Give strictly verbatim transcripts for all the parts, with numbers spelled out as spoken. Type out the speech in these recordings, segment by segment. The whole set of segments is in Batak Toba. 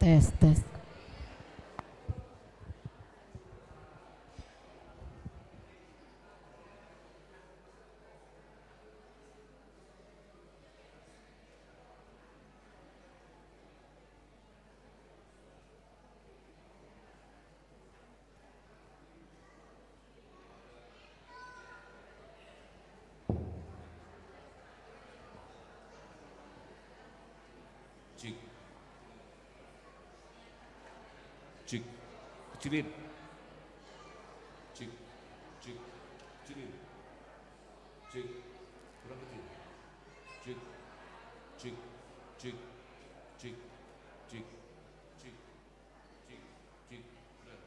Tes, tes. Cik. Cik. Kecilin. Cik. Cik. Kecilin. Cik. Kurang kecil. Cik. Cik. Cik. Cik. Cik. Cik. Cik. Udah.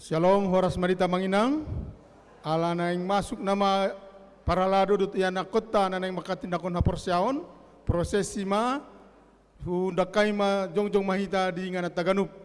Syalom, horas ma di hita amang inang. Ala naeng masuk nama parhalado dohot ianakhonta na naeng manghatindanghon haporseaon, prosesi ma, hundangkai ma, jongjong ma hita di ingananta ganup.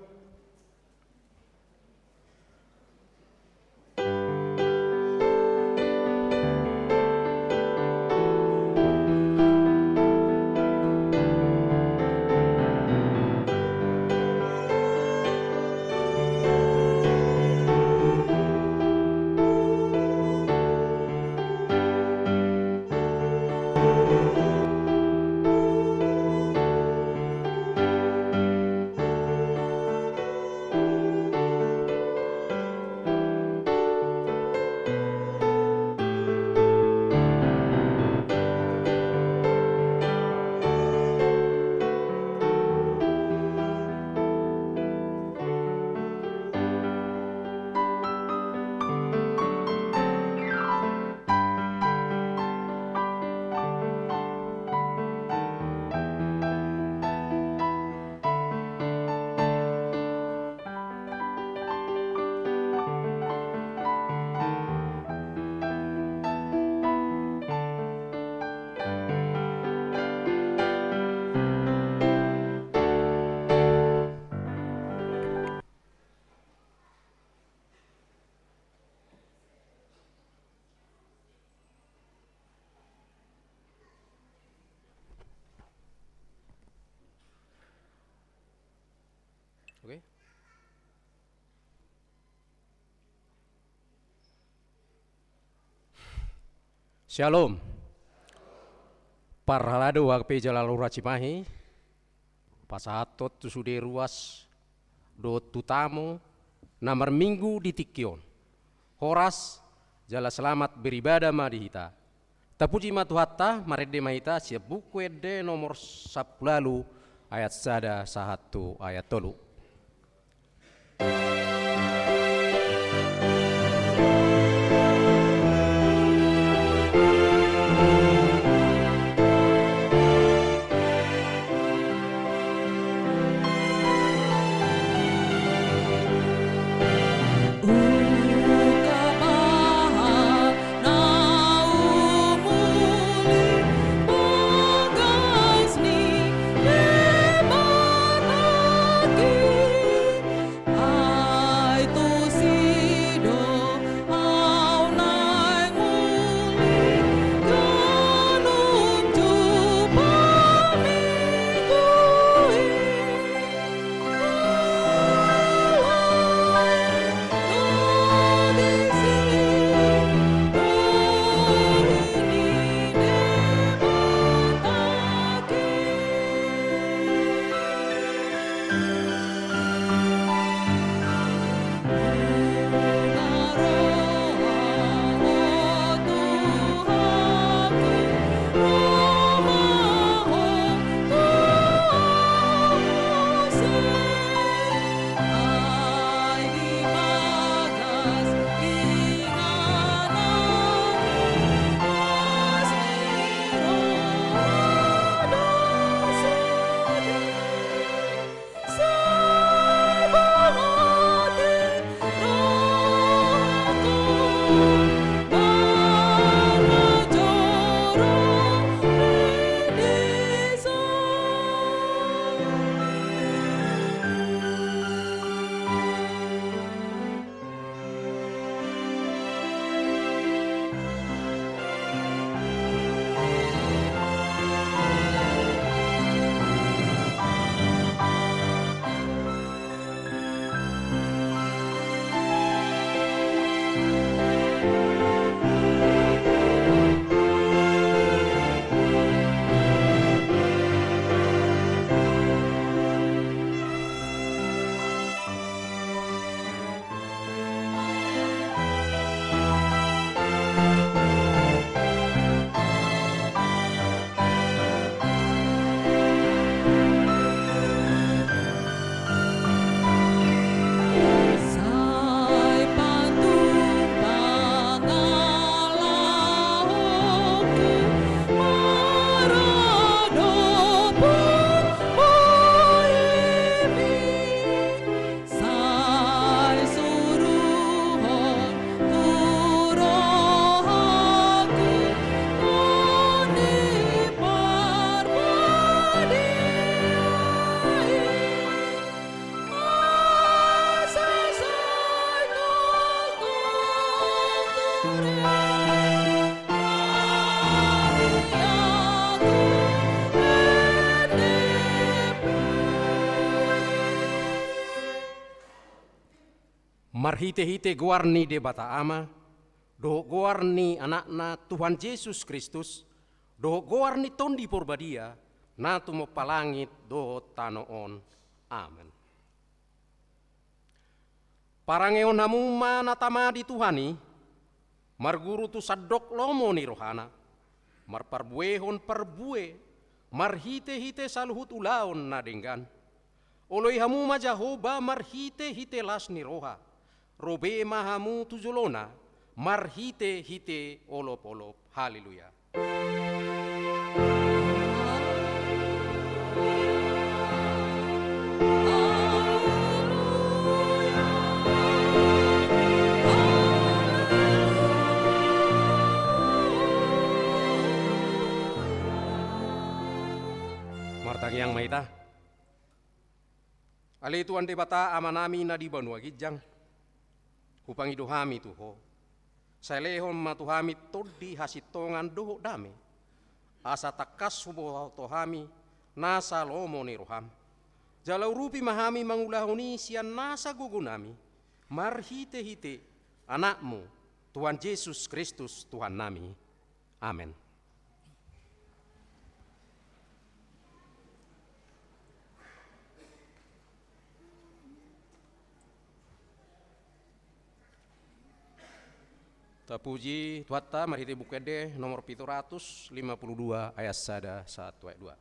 Oke. Syalom. Parhalado, hape jala olo racimaki. Pasahathon tu sude ruas dohot tu tamu na marminggu di tingki on. Horas jala selamat beribadah ma di hita. Tapuji ma Tuhanta, marende ma hita sian Buku Ende nomor sampulu ualu, ayat sada sahat tu ayat tolu. Marhite-hite goar ni Debata Ama, dohot goar ni Anakna Tuhan Jesus Kristus, dohot goar ni Tondi Porbadia, na tumompa langit dohot tano on. Amen. Parangehon hamu ma na tama di Tuhan i, marguru tu sandok lomo ni rohana, marparbuehon parbue, marhite-hite saluhut ulaon na denggan. Oloi hamu ma Jahowa marhite-hite las ni roha, robe ma hamu tu jolona, marhite-hite olop-olop. Haleluya. Martangiang ma hita. Ale Tuhan Debata Amanami na di banua ginjang, hupangido hami tu Ho. Sai lehon ma tu hami tondi, hasintongan dohot dame, asa tangkas huboto hami nasa lomo ni roham. Jala urupi ma hami mangulahon i sian nasa gogonami, marhite-hite Anakmu, Tuhan Jesus Kristus Tuhannami. Amen. Tapuji Tuhanta marhite Buku Ende nomor pitu ratus lima puluh dua ayat sada sahat tu ayat dua.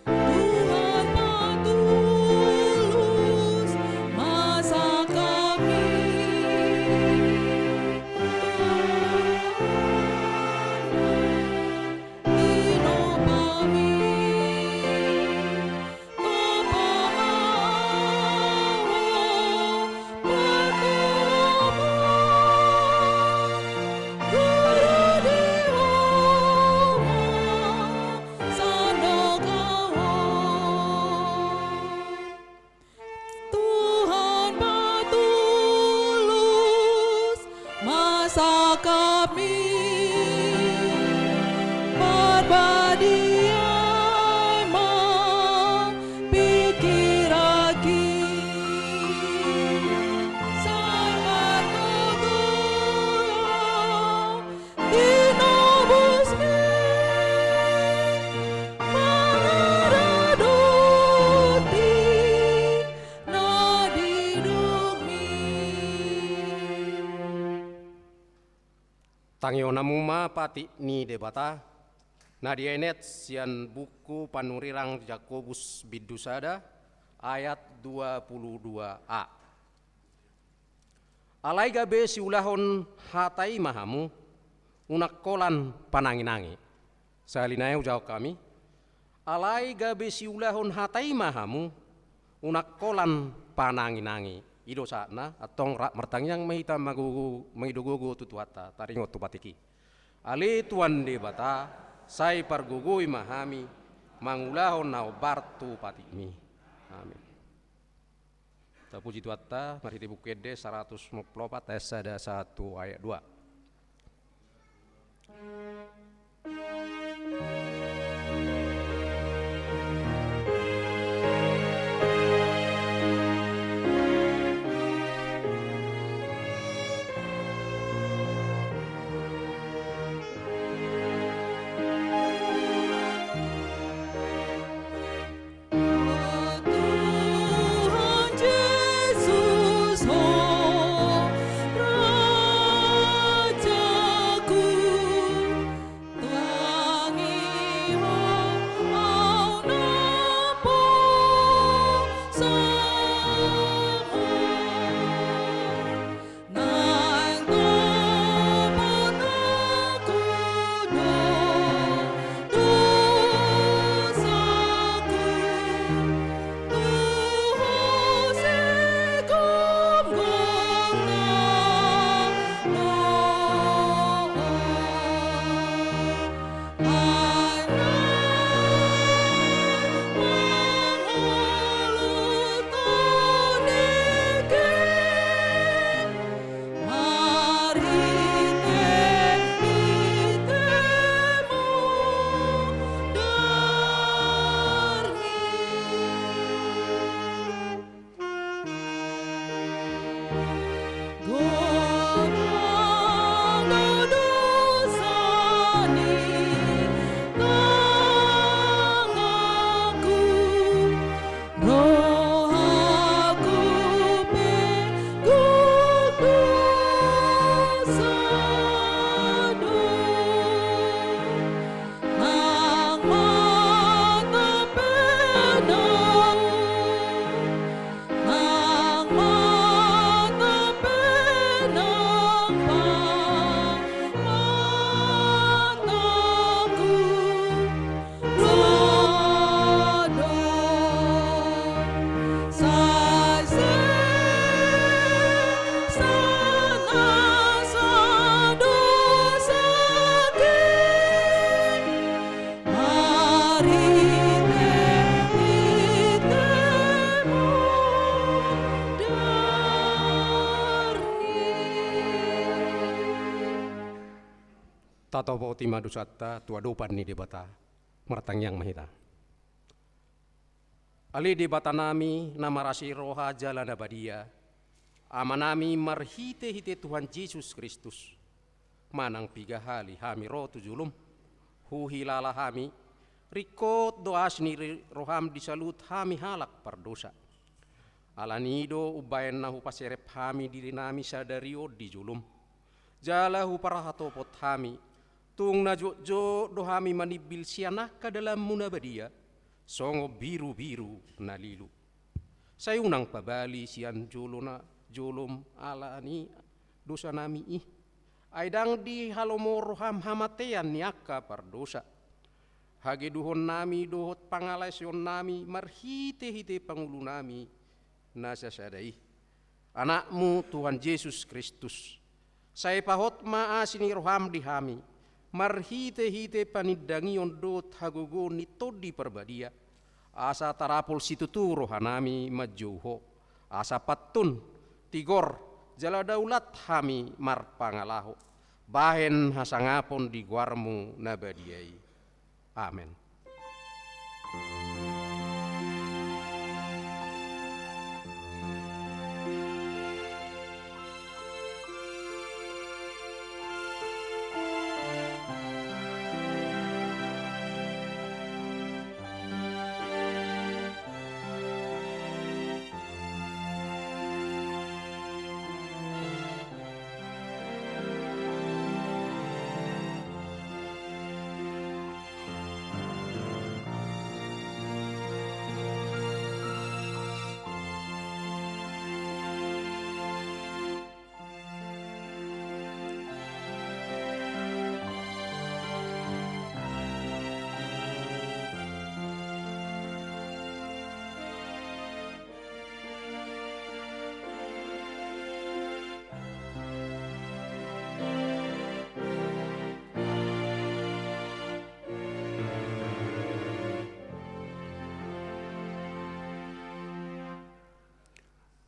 Tuhan patulus masa kami. Tuhan, tinopa mi. Tuhan patulus masa kami, parbadia ma pingkiranki. Sai margogo tinobus mi mangaradoti na didok mi. Tangihon hamu ma patik ni Debata, na dienet sian buku panurirang Jakobus bindu sada ayat dua puluh dua a. Alai gabe siulahon hata i ma hamu, unang holan panangi-nangi. Sahali nai hujawab hami. Alai gabe siulahon hata i ma hamu, unang holan panangi-nangi. I do sahatna, antong rap martangiang ma hita mangogo-, mangido gogo tu Tuhanta, taringot tu patik i. Ale Tuhan Debata, sai pargogoi ma hami, mangulahon na hombar tu patikmi. Amin. Tapuji Tuhanta, marhite Buku Ende saratus lima puluh opat ayat sada sahat tu ayat dua. Tatopoti ma dosanta tu adopan ni Debata. Martangiang ma hita. Ale Debatanami na marasi roha jala na badia, Amanami marhitehite Tuhan Jesus Kristus, manang piga hali hami ro tu jolom, huhilala hami, ringkot do asi ni ri-, roham di saluhut hami halak pardosa. Alani i do umbahen na hupaserep hami dirinami sadari on di jolom, jala huparhatopot hami, tung na jotjot do hami manimbil sian angka dalanmu na badia, songon birubiru na lilu. Sai unang pabali sian jolo na jolom ala ni dosanami i. Ai ndang dihalomo roham hamatean ni angka pardosa. Hageduhonnami dohot pangalaosionnami marhitehite pangulunami na sasada i, Anakmu Tuhan Jesus Kristus. Sai pahot ma asi ni roham di hami, marhitehite panindangion dohot hagogoon ni Tondi Parbadia, asa tarapul situtu rohanami manjou Ho, asa pantun, tigor, jala daulat hami marpangalaho, bahen hasangapon di goarmu na badia i. Amen.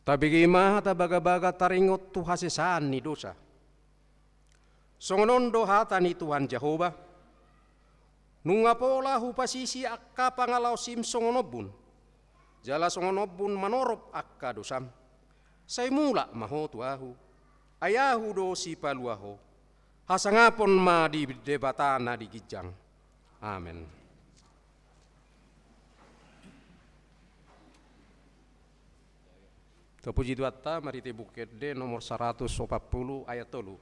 Tabege ma hata bagabaga taringot tu hasesaan ni dosa. Songon on do hata ni Tuhan Jahowa: Nunga pola hupasisi angka pangalaosim songon ombun, jala songon ombun manorop angka dosam. Sai mulak ma ho tu Ahu, ai Ahu do Sipalua ho. Hasangapon ma di Debata na di ginjang. Amen. Tapuji Tuhanta, marhite Buku Ende nomor saratus opat pulu ayat tolu.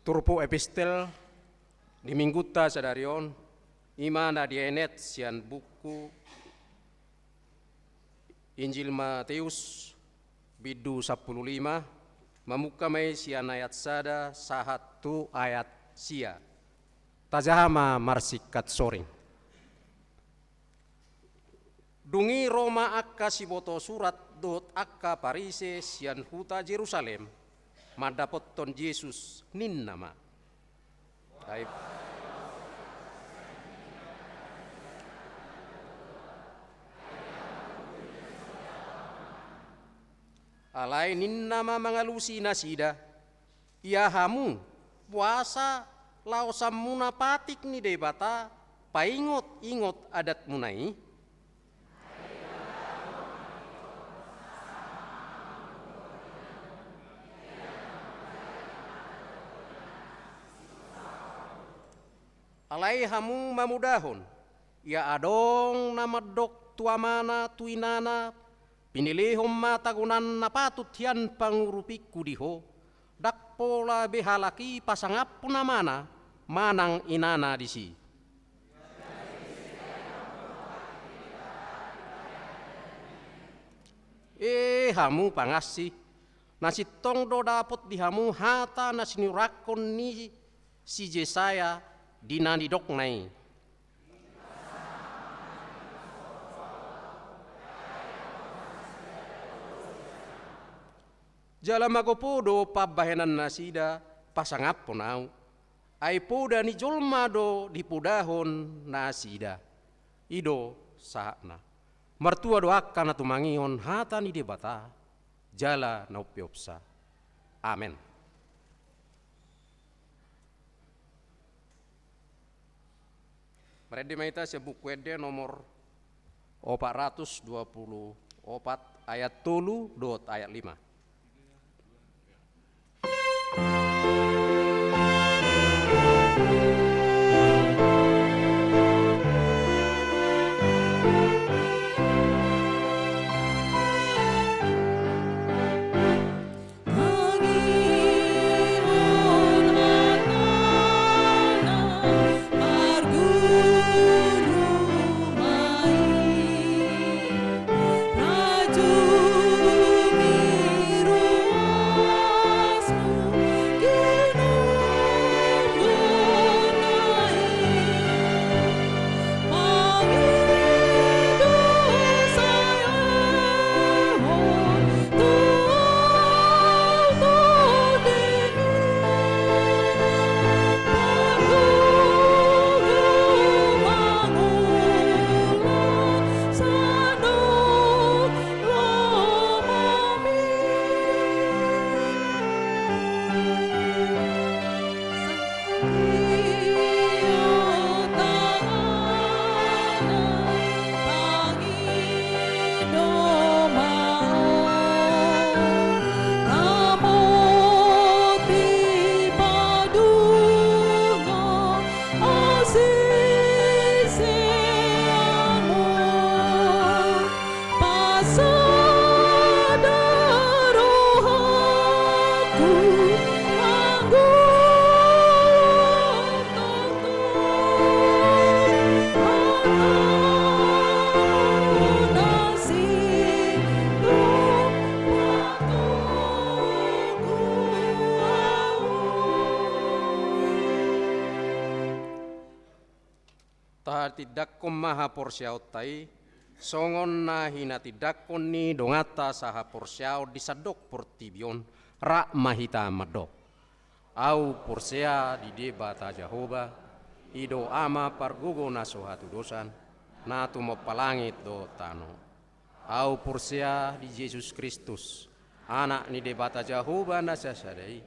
Turpuk epistel di minggunta sadari on, i ma na dienet sian buku Injil Mateus, bindu sampulu lima, mamungka ma i sian ayat sada sahat tu ayat sia. Tajaha ma marsingkat soring. Dung i ro ma angka siboto surat dohot angka Parise sian huta Jerusalem, mandapothon Jesus, ninna ma: Ai-, alai ninna ma mangalusi nasida: Ia hamu, boasa laosanmuna patik ni Debata paingotingot adatmuna i? Alai hamu mamodahon, ia adong na mandok tu amana tu inana Pinilehon ma tagonan na patut hian pangurupingku di ho, ndang pola be halak i pasangaphon amana manang inana disi. E hamu pangansi, na sintong do dapot di hamu hata na sinurathon ni si Jesaya di na nidokna i. Jala magopo do pambahenannasida pasangaphon ahu, ai poda ni jolma do dipodahon nasida. I do sahatna. Martua do angka na tumangihon hata ni Debata jala na umpeopsa. Amen. Marende ma hita sian Buku Ende nomor opat ratus dua puluh opat, ayat tolu dohot ayat lima. Tahatindangkon ma haporseaonta i, songon na hinatindangkon ni donganta sahaporseaon di sandok portibi on, rap ma hita mandok. Ahu porsea di Debata Jahowa, i do Ama pargogo na so hatudosan, na tumompa langit dohot tano. Ahu porsea di Jesus Kristus, Anak ni Debata Jahowa na sasada i,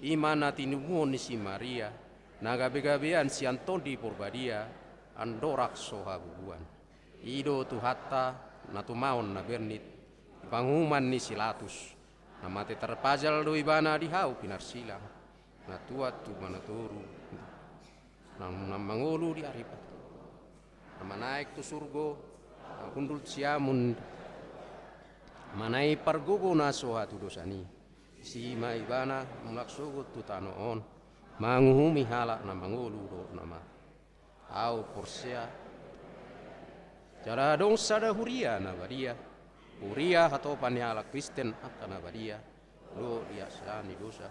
i ma na tinumuon ni si Maria, na gabegabean sian Tondi Porbadia, andorang so habubuan. I do Tuhanta, na tumaon na bernit, di panguhuman ni si Latus, na mate tarpajal do Ibana di hau pinarsilang, na tuat tu banua toru, na, na mangolu di ari patolu, na manaek tu surgo, na hundul siamun, manang i pargogo na so hatudosan i. Disi ma Ibana mulak sogot tu tano on, manguhumi halak na mangolu dohot na mate. Ahu porsea. Jala adong sada huria na badia, huria hatopan ni halak Kristen angka na badia, dohot di hasesaan ni dosa,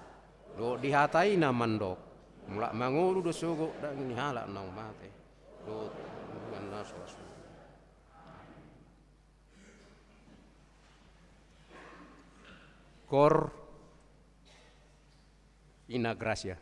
dohot di hata i na mandok, mulak mangolu do sogot daging ni halak naung mate, dohot Tuhan na so las. Cor in gratia.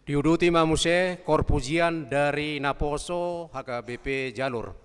Diuduti ma muse kor pujian dari naposo H K B P Jalur.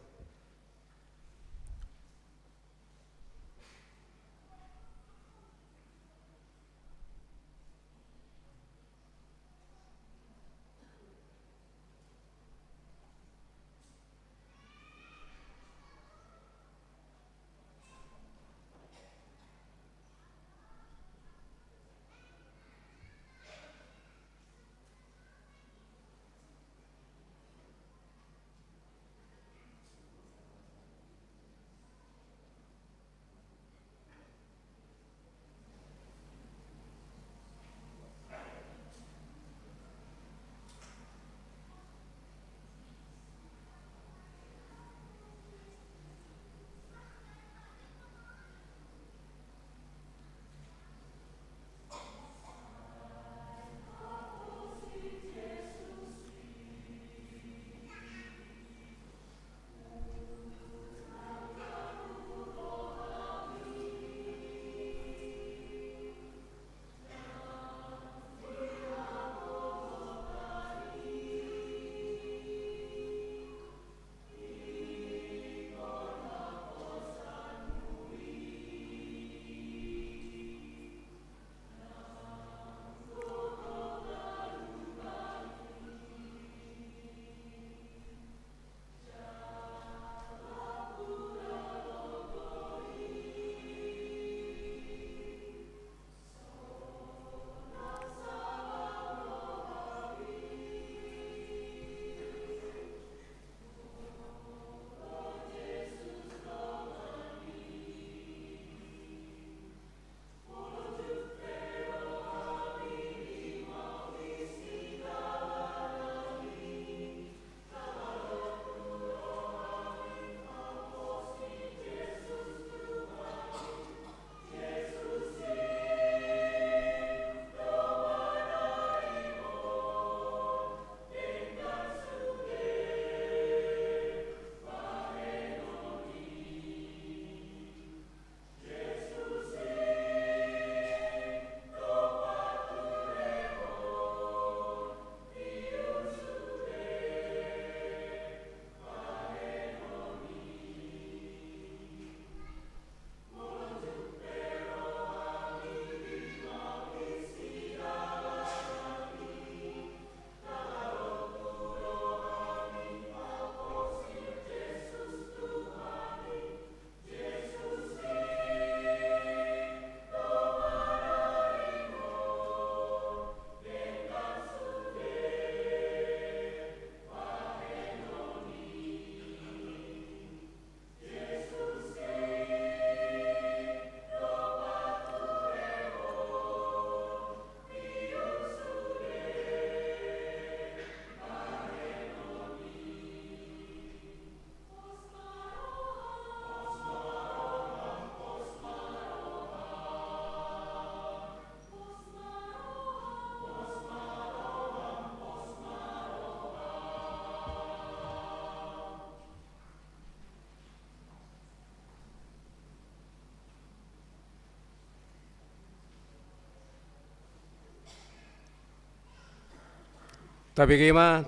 Tabege ma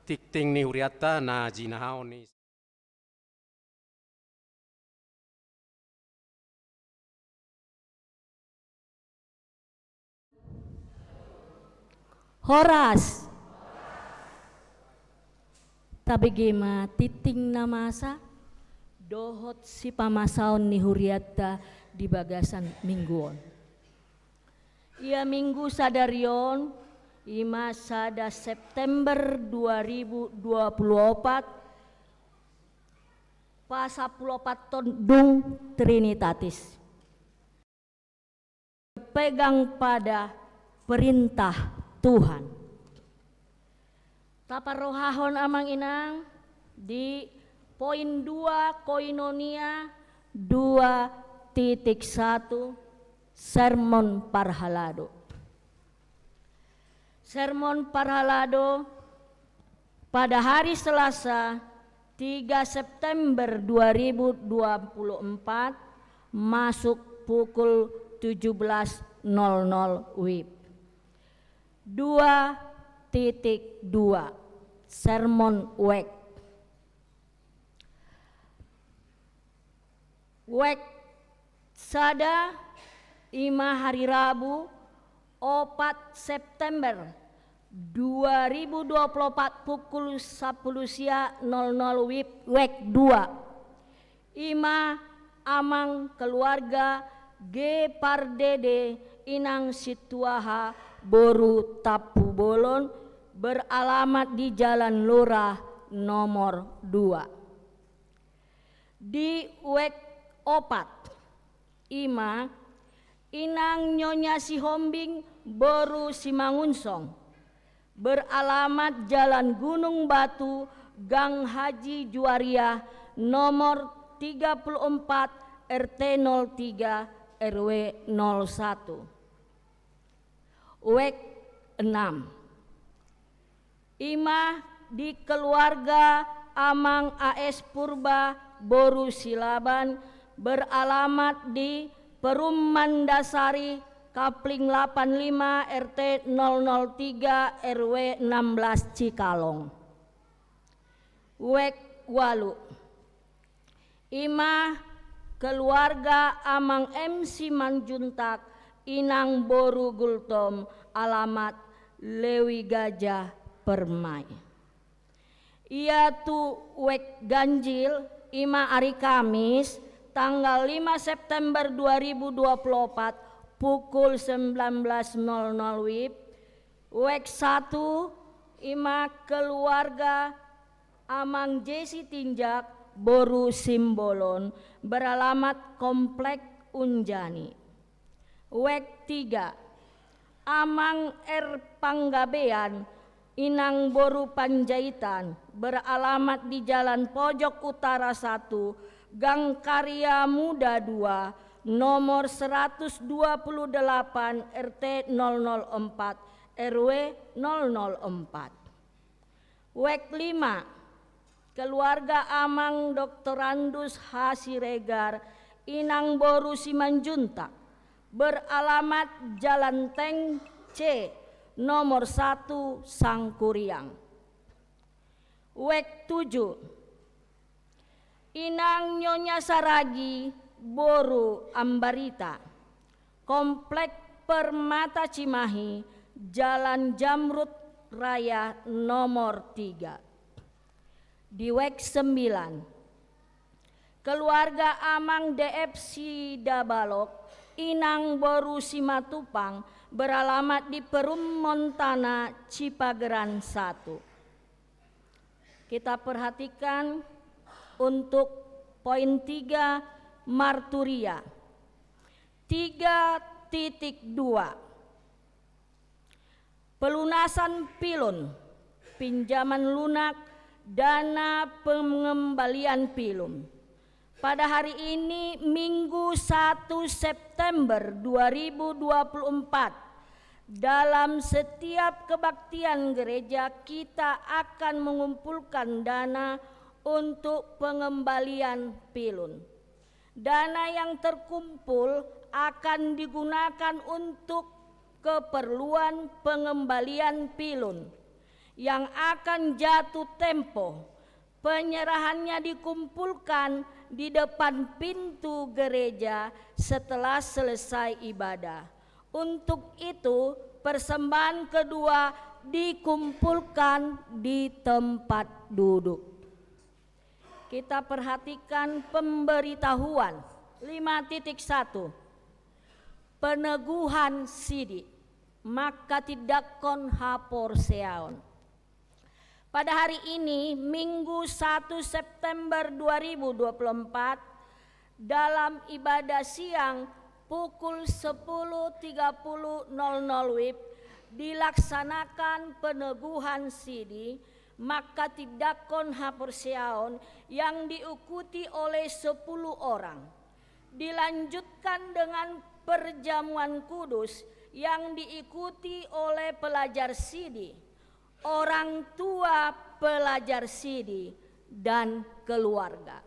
tingting ni hurianta na jinahaon ni. Horas. Tabege ma tingting na masa dohot sipamasaon ni hurianta di bagasan minggu on. Ia minggu sadari on, i ma sada September dua ribu dua puluh opat, pasampuluopathon dung Trinitatis. Berpegang pada perintah Tuhan. Taparrohahon amang inang di poin dua Koinonia dua titik satu, sermon parhalado. Sermon parhalado pada hari Selasa, tiga September dua ribu dua puluh empat, masuk pukul tujuh belas nol nol wib. Dua titik dua, sermon wek. Wek sada, ima hari Rabu, opat September dua ribu dua puluh empat, pukul sapuluh sia nol nol wib, wek dua. Ima amang keluarga G Pardede, inang Situaha, boru Tampubolon, beralamat di Jalan Lurah nomor dua. Di wek opat, ima inang Nyonya Sihombing, boru Simangunsong, beralamat Jalan Gunung Batu, Gang Haji Juariah, nomor tiga puluh empat, R T nol tiga, R W nol satu. Wek enam, ima di keluarga amang A S Purba, boru Silaban, beralamat di Perumahan Dasari, Kapling lapan lima, R T nol nol tiga, R W enam belas, Cikalong. Wek walu, ima keluarga amang M Simanjuntak, inang boru Gultom, alamat Lewi Gajah, Permai. Ia tu wek ganjil, ima ari Kamis, tanggal lima September dua ribu dua puluh empat, pukul sembilan belas nol nol wib, wek satu, ima keluarga amang Jesi Tinjak, boru Simbolon, beralamat Komplek Unjani. Wek tiga, amang R Panggabean, inang boru Panjaitan, beralamat di Jalan Pojok Utara satu, Gang Karya Muda dua, nomor seratus dua puluh delapan, R T nol nol empat, R W nol nol empat. Wek lima, keluarga amang Doktorandus H Siregar, inang boru Simanjuntak, beralamat Jalan Tank C, nomor satu, Sangkuriang. Wek tujuh, inang Nyonya Saragi, boru Ambarita, Komplek Permata Cimahi, Jalan Jamrud Raya nomor tiga. Di wek sembilan, keluarga amang D F Sidabalok, inang boru Simatupang, beralamat di Perum Montana, Cipageran satu. Kita perhatikan untuk poin tiga, marturia. Tiga titik dua. Pelunasan pilun, pinjaman lunak, dana pengembalian pilun. Pada hari ini, Minggu satu September dua ribu dua puluh empat, dalam setiap kebaktian gereja, kita akan mengumpulkan dana untuk pengembalian pilun. Dana yang terkumpul akan digunakan untuk keperluan pengembalian pilun yang akan jatuh tempo. Penyerahannya dikumpulkan di depan pintu gereja setelah selesai ibadah. Untuk itu, persembahan kedua dikumpulkan di tempat duduk. Kita perhatikan pemberitahuan lima titik satu. Peneguhan sidi, manghatindanghon haporseaon. Pada hari ini, Minggu satu September dua ribu dua puluh empat, dalam ibadah siang pukul sepuluh tiga puluh nol nol wib, dilaksanakan peneguhan sidi, manghatindanghon haporseaon, yang diikuti oleh sepuluh orang. Dilanjutkan dengan perjamuan kudus yang diikuti oleh pelajar sidi, orang tua pelajar sidi, dan keluarga.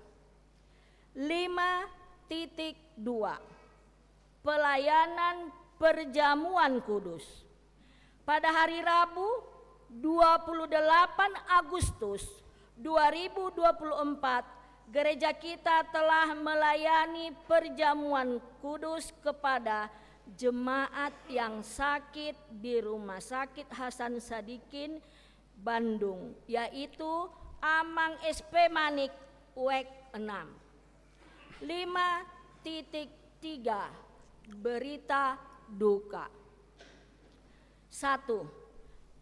Lima titik dua. Pelayanan perjamuan kudus. Pada hari Rabu, dua puluh delapan Agustus dua ribu dua puluh empat, gereja kita telah melayani perjamuan kudus kepada jemaat yang sakit di Rumah Sakit Hasan Sadikin, Bandung, yaitu Amang S P Manik, wek enam. Lima titik tiga. Berita duka. Satu.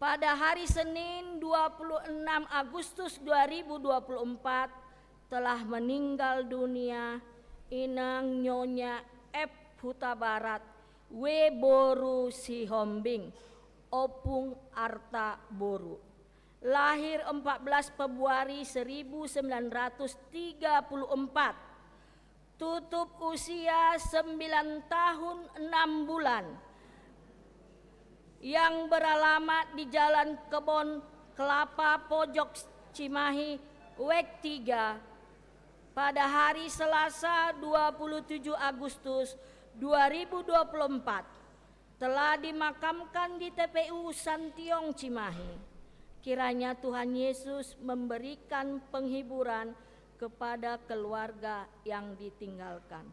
Pada hari Senin, dua puluh enam Agustus dua ribu dua puluh empat, telah meninggal dunia Inang Nyonya F Hutabarat, W boru Sihombing, Ompung Arta boru. Lahir empat belas Februari seribu sembilan ratus tiga puluh empat, tutup usia sembilan tahun enam bulan, yang beralamat di Jalan Kebon Kelapa, Pojok Cimahi, wek tiga, pada hari Selasa, dua puluh tujuh Agustus dua ribu dua puluh empat, telah dimakamkan di T P U Santiong, Cimahi. Kiranya Tuhan Yesus memberikan penghiburan kepada keluarga yang ditinggalkan.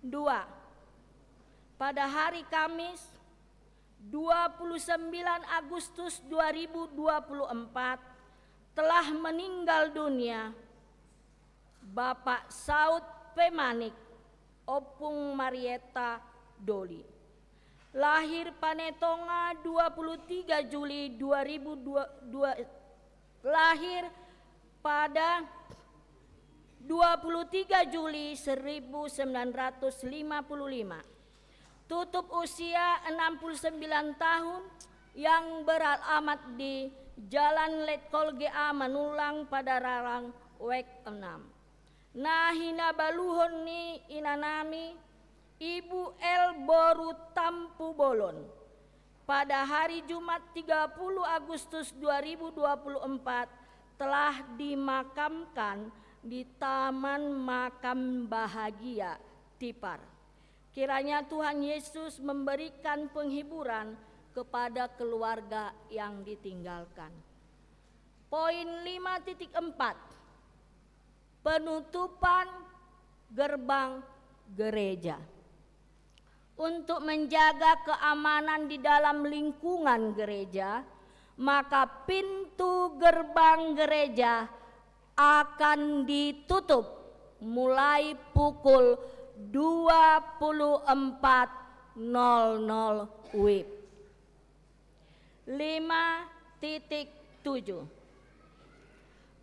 Dua. Pada hari Kamis, dua puluh sembilan Agustus dua ribu dua puluh empat, telah meninggal dunia Bapak Saud P Manik, Ompung Marietta Doli. Lahir Panetonga, dua puluh tiga Juli dua ribu dua, dua, lahir pada dua puluh tiga Juli seribu sembilan ratus lima puluh lima. Tutup usia enam puluh sembilan tahun, yang beralamat di Jalan Letkol G A Manullang, Padalarang, wek enam. Na hinabaluhon ni inanami, Ibu L boru Tampubolon, pada hari Jumat, tiga puluh Agustus dua ribu dua puluh empat, telah dimakamkan di Taman Makam Bahagia, Tipar. Kiranya Tuhan Yesus memberikan penghiburan kepada keluarga yang ditinggalkan. Poin lima titik empat. Penutupan gerbang gereja. Untuk menjaga keamanan di dalam lingkungan gereja, maka pintu gerbang gereja akan ditutup mulai pukul dua puluh empat nol nol wib. Lima titik tujuh.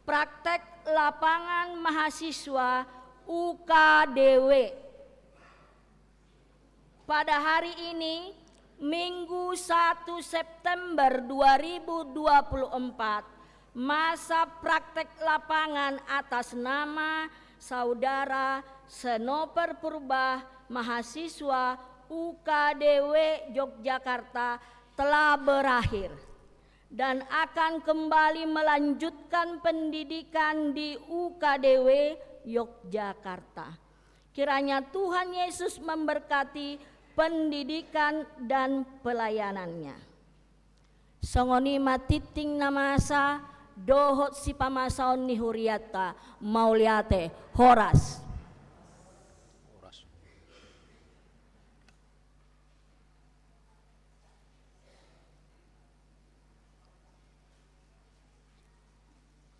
Praktek lapangan mahasiswa U K D W. Pada hari ini, Minggu satu September dua ribu dua puluh empat, masa praktek lapangan atas nama Saudara Senoper Purba, mahasiswa U K D W Yogyakarta, telah berakhir dan akan kembali melanjutkan pendidikan di U K D W Yogyakarta. Kiranya Tuhan Yesus memberkati pendidikan dan pelayanannya. Songon i ma tingting na masa dohot sipamasaon ni hurianta. Mauliate, horas.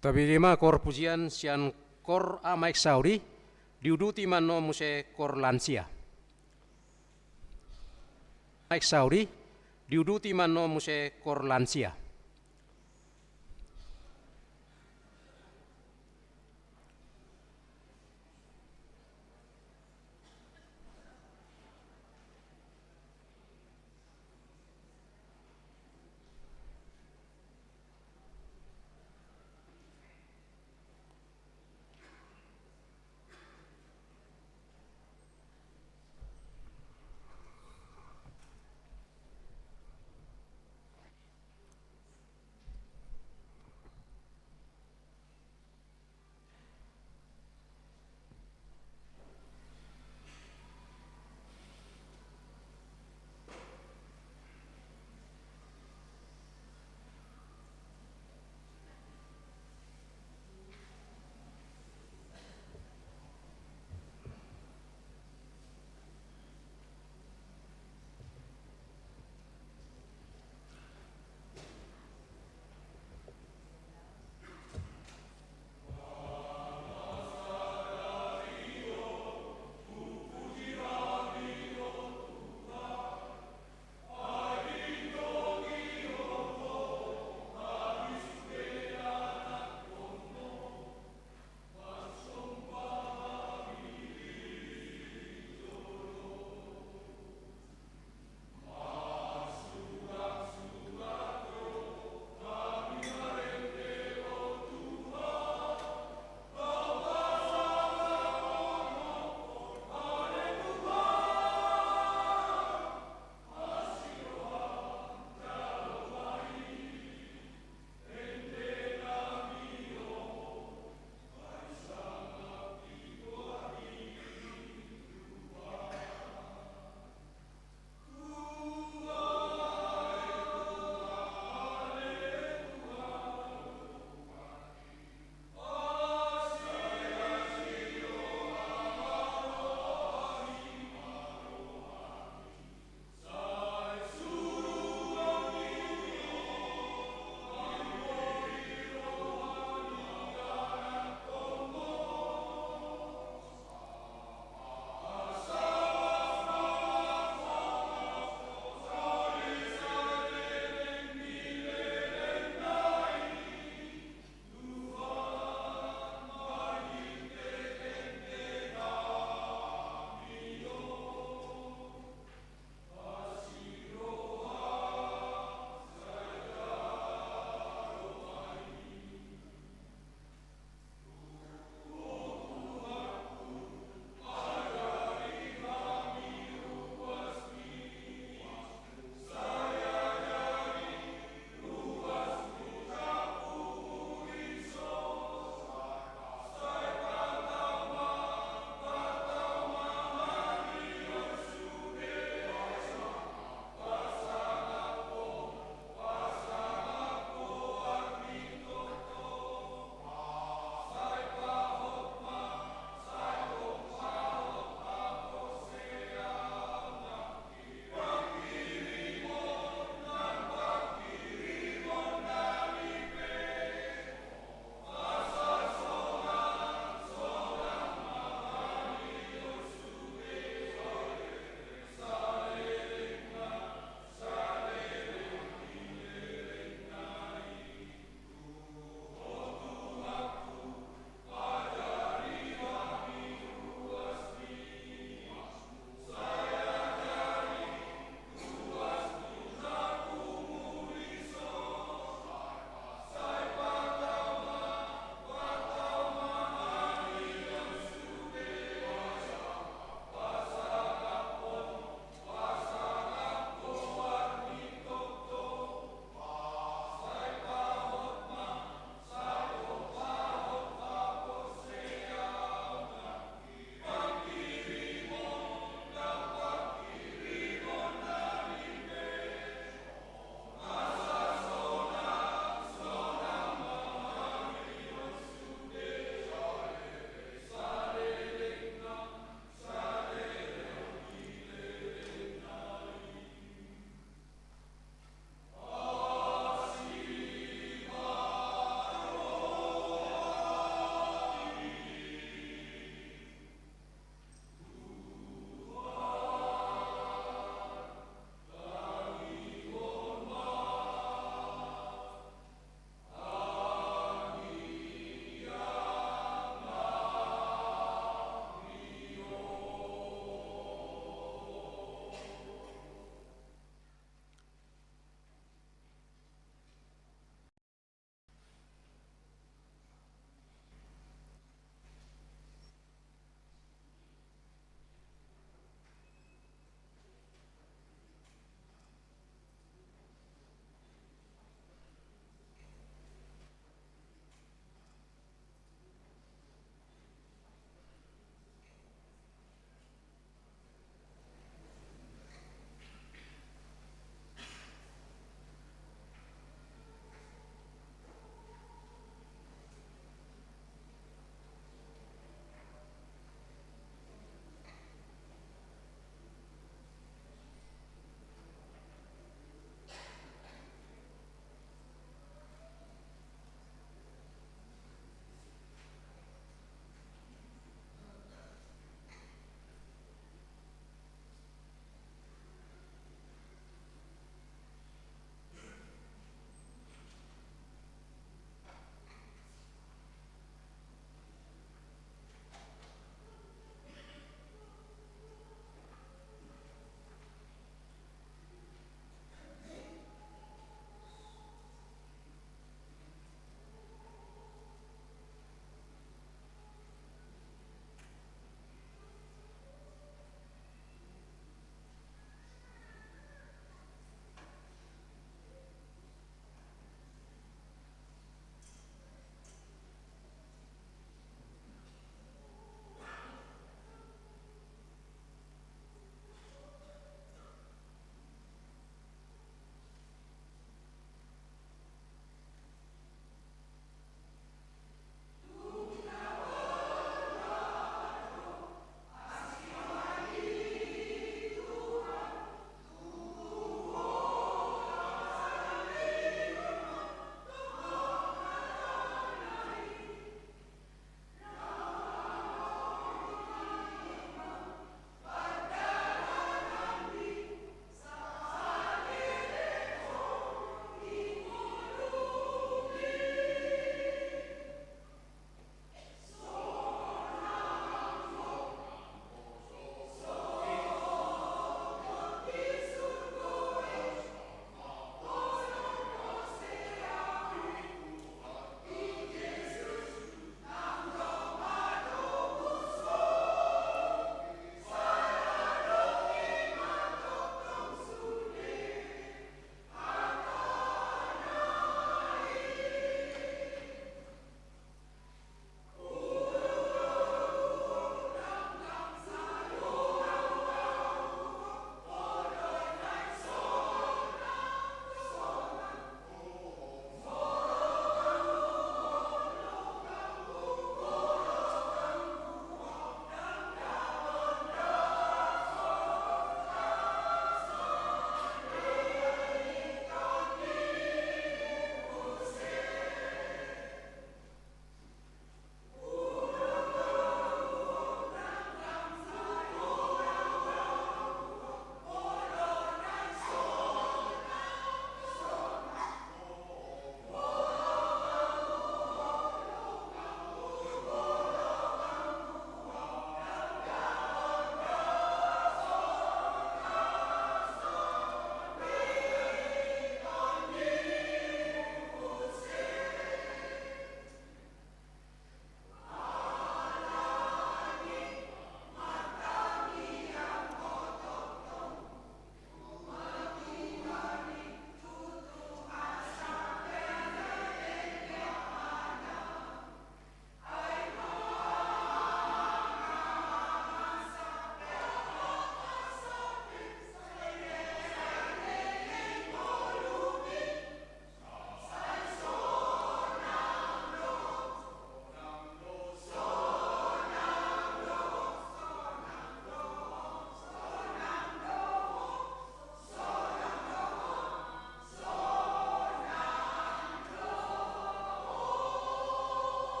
Tobagi ma koor pujian sian koor Ama Eksauri, diuduti ma annon muse koor lansia. Ama Eksauri, diuduti ma annon muse koor lansia.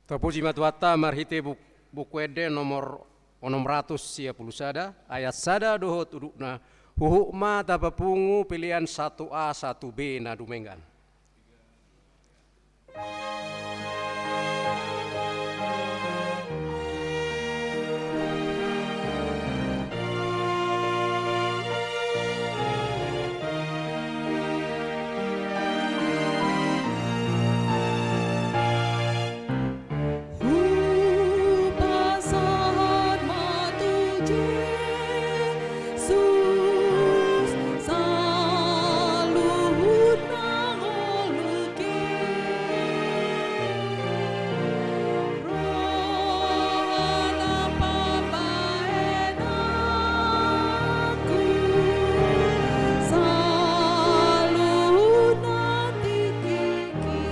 Tapuji ma Tuhanta marhite buk-, Buku Ende nomor onom ratus sia pulu sada, ayat sada dohot udutna, huhut ma tapapungu pelean satu A, satu B na dumenggan. Hupasahat ma tu Jesus saluhut na ngolungki. Roha na papahen ahu saluhut na tingki.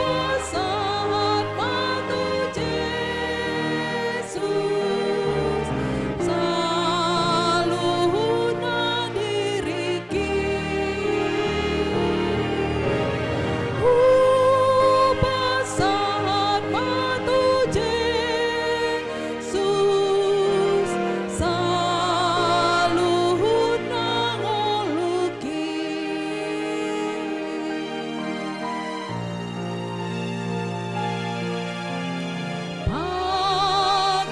Hupasahat ma tu Jesus saluhut na diringki. Hupasahat ma tu Jesus saluhut na ngolungki.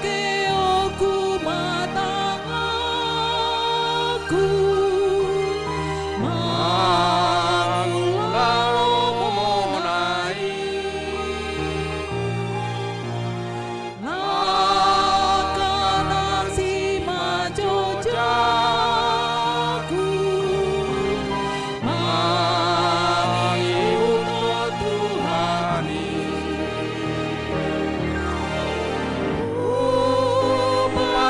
Pangkeonku ma tanganku mangula lomo na i. Langkana si ma jojak ahu mangihuthon Tuhan i.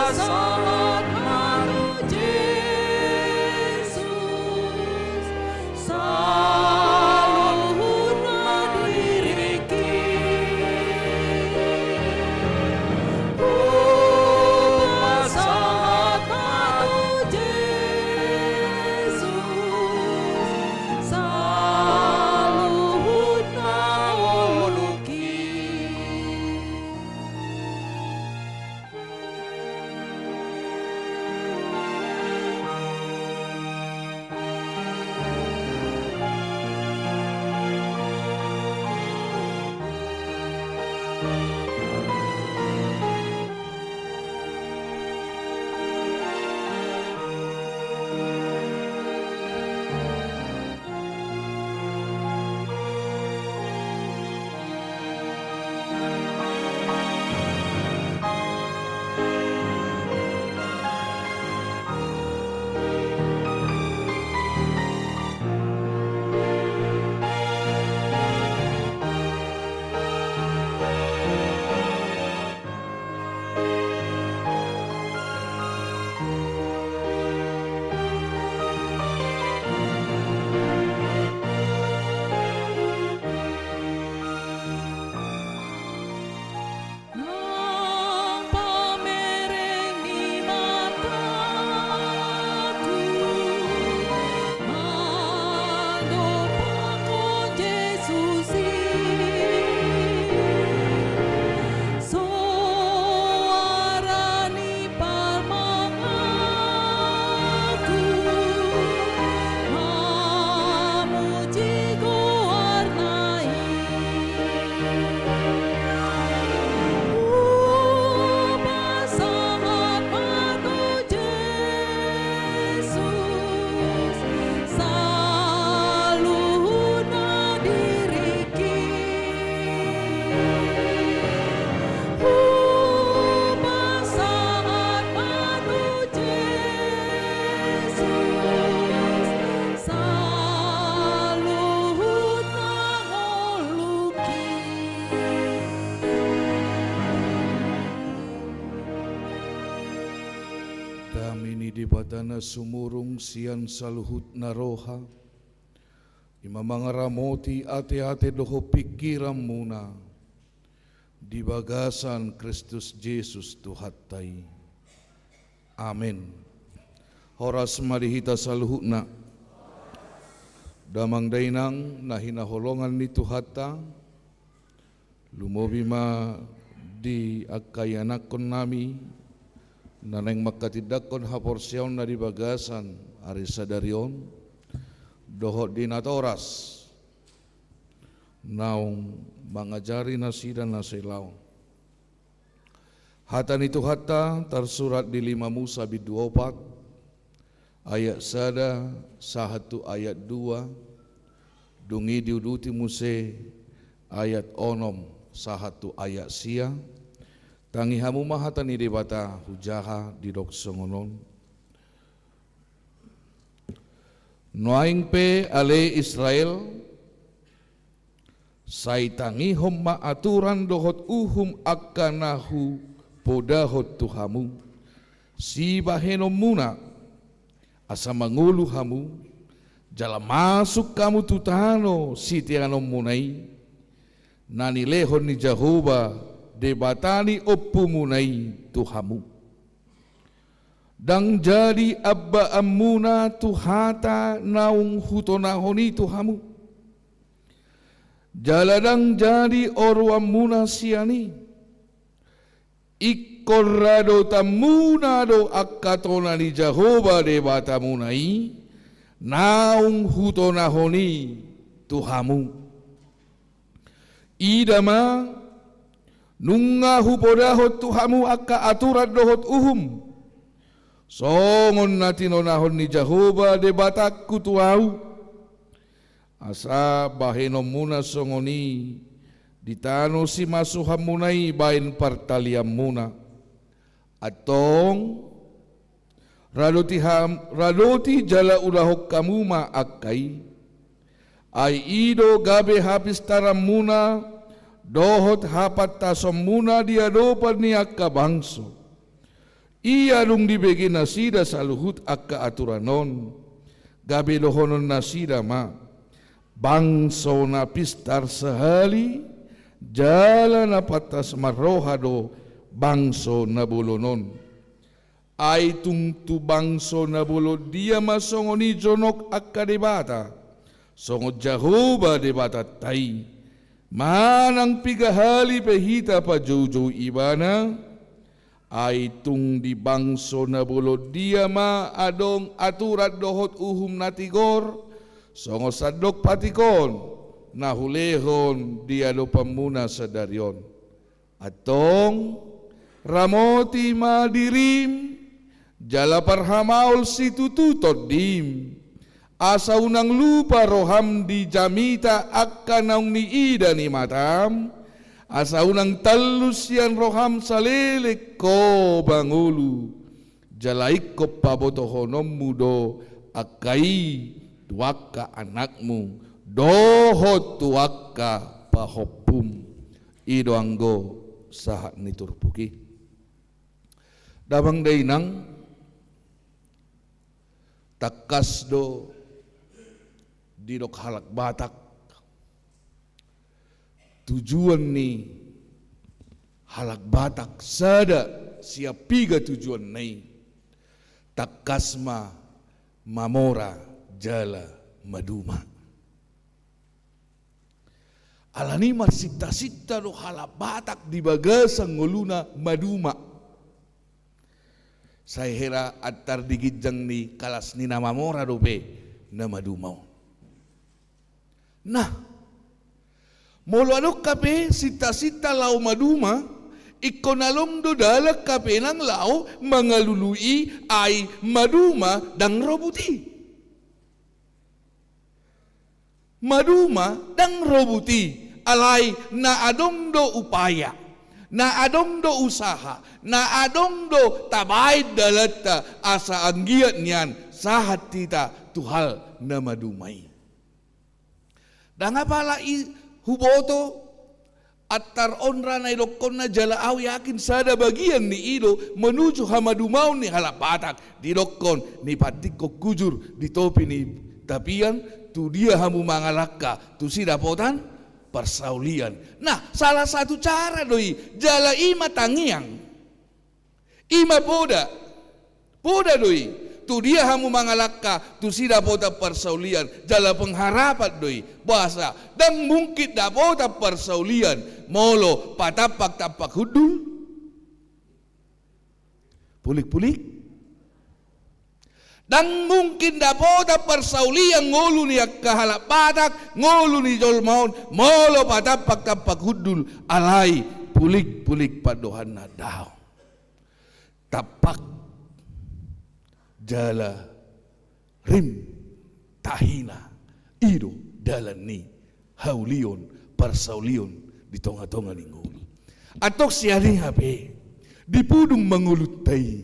Hupasahat ma tu Jesus saluhut na diringki. Hupasahat ma tu Jesus saluhut na ngolungki. Nang pamereng ni mataku mandompakhon Jesus i. Soara ni palmanganku mamuji goarna i. Hupasahat ma tu Jesus saluhut na diringki. Hupasahat ma tu Jesus saluhut na ngolungki. Dame ni Debata na sumurung sian saluhut na roha, i ma mangaramoti ateate dohot pingkiranmuna di bagasan Kristus Jesus Tuhanta i. Amen. Horas ma di hita saluhutna. Damang dainang na hinaholongan ni Tuhanta, lumobi ma di angka ianakkonnami na naeng manghatindanghon haporseaonna di bagasan ari sadari on, dohot di natoras naung mangajari nasida na sai laon. Hata ni Tuhanta tarsurat di lima Musa bindu opat, ayat sada sahat tu ayat dua, dung i diuduti muse ayat onom sahat tu ayat sia. Tangi hamu ma hata ni Debata hujaha didok songon on. Nuaeng pe ale Israel, sai tangihon ma aturan dohot uhum angka na hupodahon tu hamu sibahenonmuna, asa mangolu hamu, jala masuk hamu tu tano siteanonmuna i, na nilehon ni Jahowa Debata ni ompumuna i tu hamu. Ndang jadi ambaanmuna tu hata naung hutonahon i tu hamu, jala ndang jadi oroanmuna sian i. Ingkon radotanmuna do angka tona ni Jahowa Debatamuna i naung hutonahon i tu hamu. Ida ma, nunga hupodahon tu hamu angka aturan dohot uhum, songon na tinonahon ni Jahowa Debatangku tu ahu, asa bahenonmuna songon i di tano simasuhanmuna i bahen partalianmuna. Antong, radoti ham-, radoti jala ulahon hamu ma angka i. Ai i do gabe hapistaranmuna dohot hapantasonmuna di adopan ni angka bangso. Ia dung dibege nasida saluhut angka aturan on, gabe dohonon nasida ma, bangso na pistar sahali, jala na pantas marroha do bangso na bolon on. Ai tung tu bangso na bolon dia ma songon i jonok angka debata, songon Jahowa Debatanta i, manang piga hali pe hita pajoujou ibana? Ai tung di bangso na bolon dia ma adong aturan dohot uhum na tigor, songon sandok patik on, na hulehon di adopanmuna sadari on. Antong, ramoti ma dirim, jala parhamaol situtu tondim, asa unang lupa roham di jamita angka naung niida ni matam, asa unang tallus sian roham saleleng ho mangolu. Jala ingkon pabotohononmu do angka i tu angka anakmu dohot tu angka pahompum. I do anggo sahat ni turpuk i. Damang dainang, tangkas do didok halak Batak, tujuan ni halak Batak sada sian piga tujuanna i, tangkas ma mamora jala maduma. Alani marsintasinta do halak Batak di bagasan ngoluna maduma. Sai hera antar di ginjang ni kalas ni na mamora dope na maduma on. Nah, molo adong hape sintasinta laho maduma, ingkon adong do dalan hape nang laho mangalului, ai maduma ndang robut i. Maduma ndang robut i, alai na adong do upaya, na adong do usaha, na adong do tabaen dalanta asa anggiat nian sahat hita tu hal na maduma i. Ndang apala i huboto, antar on ra na idokkonna jala au yakin sada bagian ni i do manuju hamadumaon ni halak Batak, didokkon ni pantikkon hujur di topi ni tapian, tu dia hamu mangalangka tusi dapotan parsaulian. Nah, salah satu cara do i, jala i ma tangiang. I ma poda. Poda do i. Tu dia hamu mangalangka? Tusi dapotan parsaulian, jala pengharapan do i. Boasa? Ndang mungkin dapotan parsaulian molo patampak-tampak hundul. Pulik-pulik. Ndang mungkin dapotan parsaulian ngolu ni angka halak Batak, ngolu ni jolma on, molo patampak-tampak hundul, alai pulik-pulik pandohanna, daong. Tampak jala rim tahina, i do dalan ni haulion, parsaulion di tonga-tonga ni ngolu. Antong sian i hape, dipudun ma ngolunta i,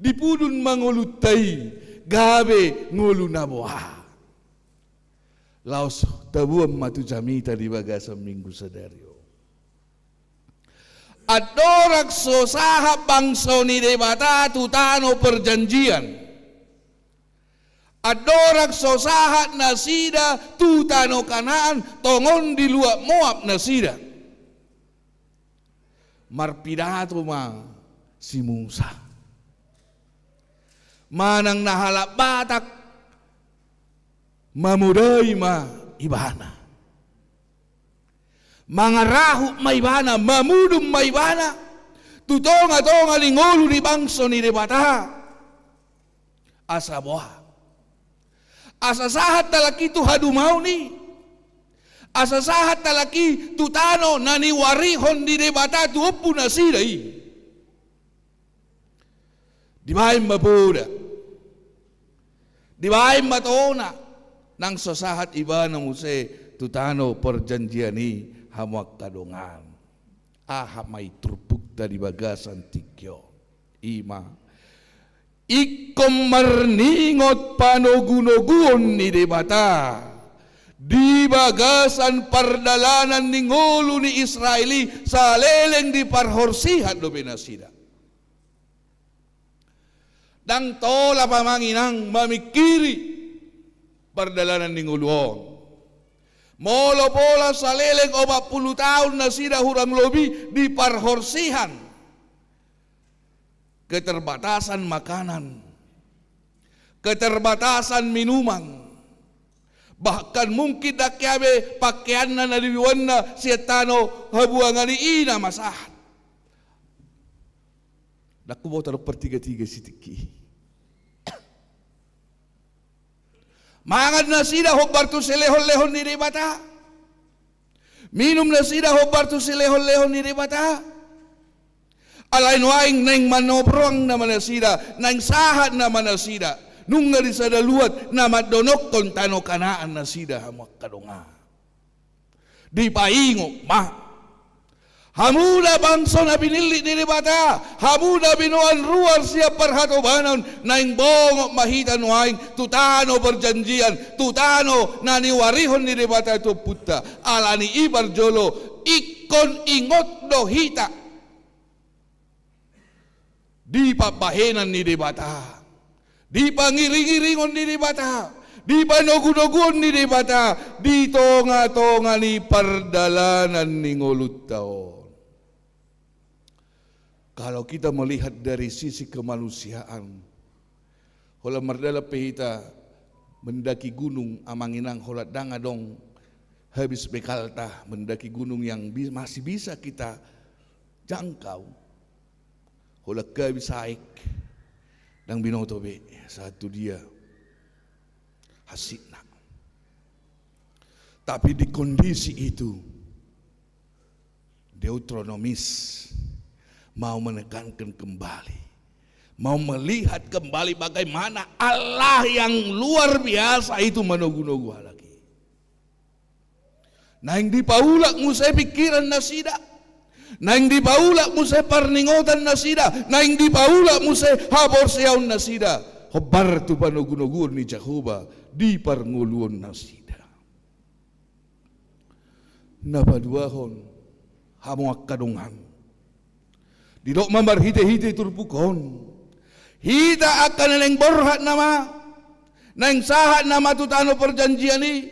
dipudun ma ngolunta i, gabe ngolu na boha. Laos taboan ma tu jamita di bagasan minggu sadari on. Andorang so sahat bangso ni Debata tu tano perjanjian, andorang so sahat nasida tu tano Kanaan, tongon di luat Moab nasida, marpidato ma si Musa manang na halak Batak, mamodai ma ibana, mangarahut ma ibana, mamudun ma ibana tu tonga-tonga ni ngolu ni bangso ni Debata. Asa boha? Asa sahat halak i tu hadumaon i. Asa sahat halak i tu tano na niwarihon ni Debata tu ompu nasida i. Dibaen ma poda, dibaen ma tona, nang so sahat ibana muse tu tano perjanjian i, hamu angka dongan. Aha ma i turpukta di bagasan tingki on? I ma, ingkon marningot panogunoguon ni Debata di bagasan pardalanan ni ngolu ni Israel i, saleleng diparhorsihan dope nasida. Ndang tolap amang inang mamingkiri pardalanan ni ngolu on. Molo pola saleleng opat pulu taon nasida hurang lobi diparhorsihan, keterbatasan makanan, keterbatasan minuman, bahkan mungkin ndang hea be pakeanna na diboanna sian tano habuangan i, i na masahat. Ndang huboto adong partiga-tiga sitingki i. Mangan nasida hombar tu silehon-lehon ni Debata. Minum nasida hombar tu silehon-lehon ni Debata. Alai nuaeng naeng manobrang nama nasida, naeng sahat nama nasida. Nunga di sada luat na mandonokkon tano Kanaan nasida, hamu angka dongan. Dipaingot ma. Hamu da bangso na pinillit ni Debata, hamu da binoan ruar sian parhatobanon, naeng bongot ma hita nuaeng tu tano perjanjian, tu tano na niwarihon ni Debata tu ompunta. Alani i parjolo, ingkon ingot do hita di pambahenan ni Debata, di pangiring-iringon ni Debata, di panogunoguon ni Debata di tonga-tonga ni pardalanan ni ngolunta on. Kalau kita melihat dari sisi kemanusiaan, holan mardalan pe hita mendaki gunung, amang inang, holan ndang adong habis bekalta mendaki gunung yang bi-, masih bisa kita jangkau. Holan habis aek, ndang binoto be sahat tu dia hansitna. Tapi di kondisi itu, Deuteronomis mau menekankan kembali, mau melihat kembali bagaimana Allah yang luar biasa itu manogunogu halak i. Naeng dipaulak muse pingkiran nasida. Naeng dipaulak muse parningotan nasida. Naeng dipaulak muse haporseaon nasida. Hombar tu panogunoguon ni Jahowa di parngoluon nasida. Na paduahon, hamu angka dongan. Didok ma marhitehite turpuk on, hita angka na naeng borhat nama, naeng sahat nama tu tano perjanjian i,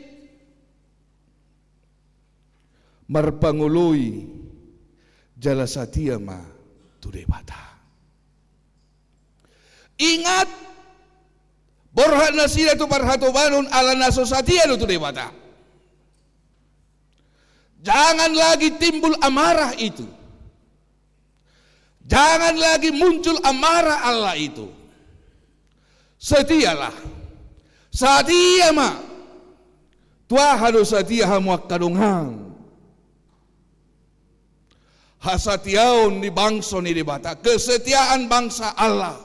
marpangoloi jala satia ma tu Debata. Ingat, Borhat nasida tu parhatobanon ala na so satia do tu Debata. Jangan lagi timbul amarah itu. Jangan lagi muncul amarah Allah itu. Setialah. Satia ma. Tu aha do satia hamu angka dongan? Hasatiaon ni bangso ni Debata, kesetiaan bangsa Allah.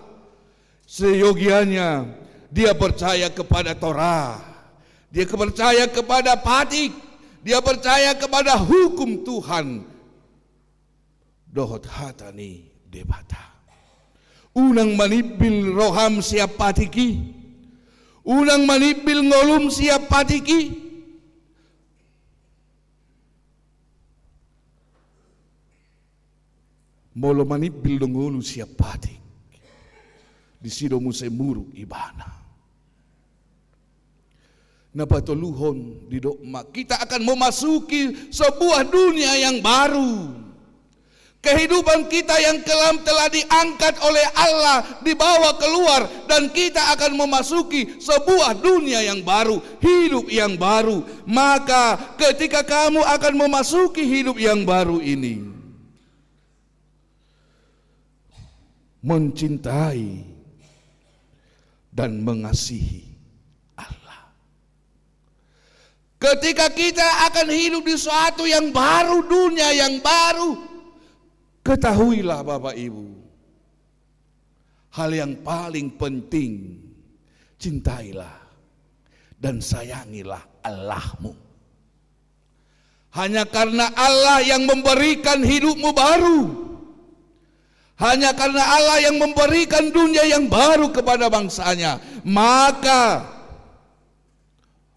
Seyogianya dia percaya kepada Torah, dia percaya kepada patik, dia percaya kepada hukum Tuhan dohot hata ni Debata. Unang manimbil roham sian patik i, unang manimbil ngolum sian patik i. Molo manimbil do ngolu sian patik, disi do muse muruk ibana. Na patoluhon didok ma, kita akan memasuki sebuah dunia yang baru. Kehidupan kita yang kelam telah diangkat oleh Allah, dibawa keluar, dan kita akan memasuki sebuah dunia yang baru, hidup yang baru. Maka, ketika kamu akan memasuki hidup yang baru ini, mencintai dan mengasihi Allah. Ketika kita akan hidup di suatu yang baru, dunia yang baru, ketahuilah, Bapak Ibu, hal yang paling penting, cintailah dan sayangilah Allahmu. Hanya karena Allah yang memberikan hidupmu baru, hanya karena Allah yang memberikan dunia yang baru kepada bangsa-Nya, maka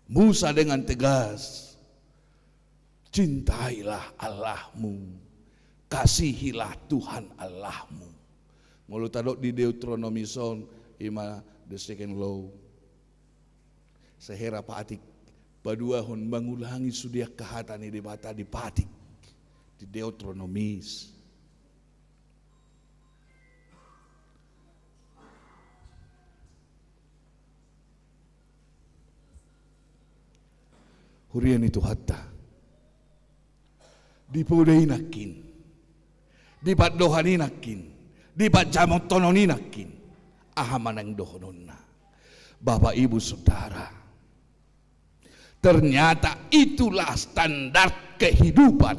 Musa dengan tegas, "Cintailah Allahmu, kasihilah Tuhan Allahmu." Molo tadok di Deuteronomi son, ima the second law. Sehera patik, paduahon, mangulangi sude angka hata ni Debata di patik, di Deuteronomis. Huria ni Tuhanta, di poda i nangkin, di pandohan i nangkin, di panjamotonon i nangkin, aha ma naeng dohononna? Bapak, Ibu, Saudara, ternyata itulah standar kehidupan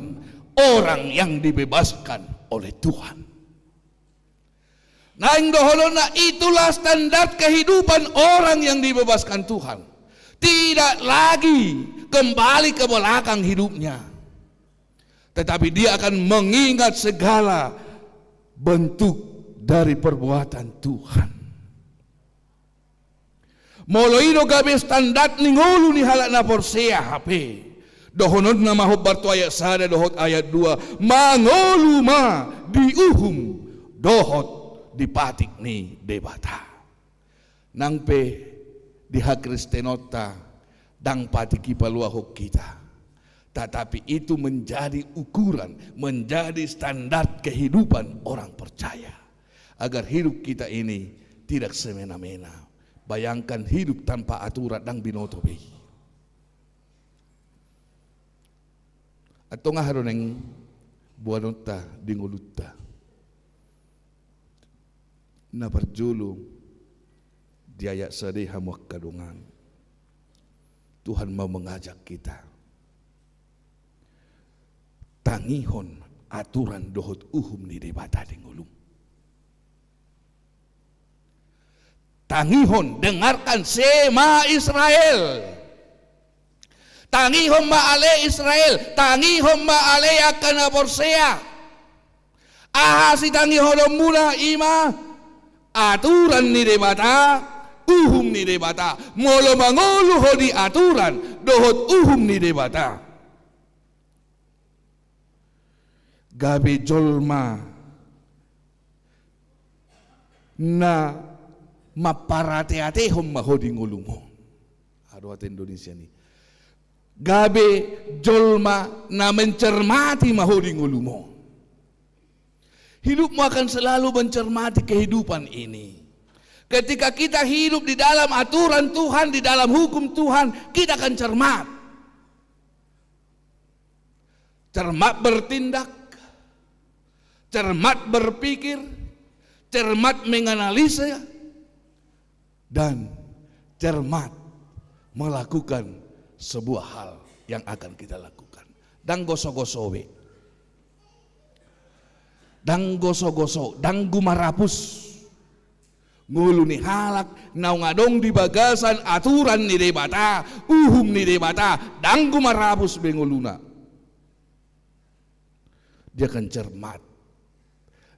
orang yang dibebaskan oleh Tuhan. Naeng dohononna, itulah standar kehidupan orang yang dibebaskan Tuhan. Tidak lagi kembali ke belakang hidupnya, tetapi dia akan mengingat segala bentuk dari perbuatan Tuhan. Molo i do gabe standar ni ngolu ni halak na porsea, hape dohononna ma hombar tu ayat sada dohot ayat dua, mangolu ma di uhum dohot di patik ni Debata. Nang pe di hakristenonta ndang patik i paluahon hita, tetapi itu menjadi ukuran, menjadi standar kehidupan orang percaya. Agar hidup kita ini tidak semena-mena. Bayangkan hidup tanpa aturan, ndang binoto be i. Antong aha do naeng boanonta di ngolunta? Na parjolo, di ayat sada i, hamu angka dongan, Tuhan mau mengajak kita. Tangihon aturan dohot uhum ni Debata di ngolum. Tangihon, dengarkan, Shema Israel. Tangihon ma ale Israel, tangihon ma ale angka na porsea. Aha sitangihononmuna? Ima aturan ni Debata, uhum ni Debata. Molo mangolu ho di aturan dohot uhum ni Debata, gabe jolma na mamparateatehon ma ho di ngolum on. Aha do hata Indonesia ni? Gabe jolma na mencermati ma ho di ngolum on. Hidupmu akan selalu mencermati kehidupan ini. Ketika kita hidup di dalam aturan Tuhan, di dalam hukum Tuhan, kita akan cermat. Cermat bertindak, cermat berpikir, cermat menganalisa, dan cermat melakukan sebuah hal yang akan kita lakukan. Ndang goso-goso be. Ndang goso-goso, ndang gumarapus ngolu ni halak naung adong di bagasan aturan ni Debata, uhum ni Debata, ndang gumarapus be ngoluna. Dia akan cermat.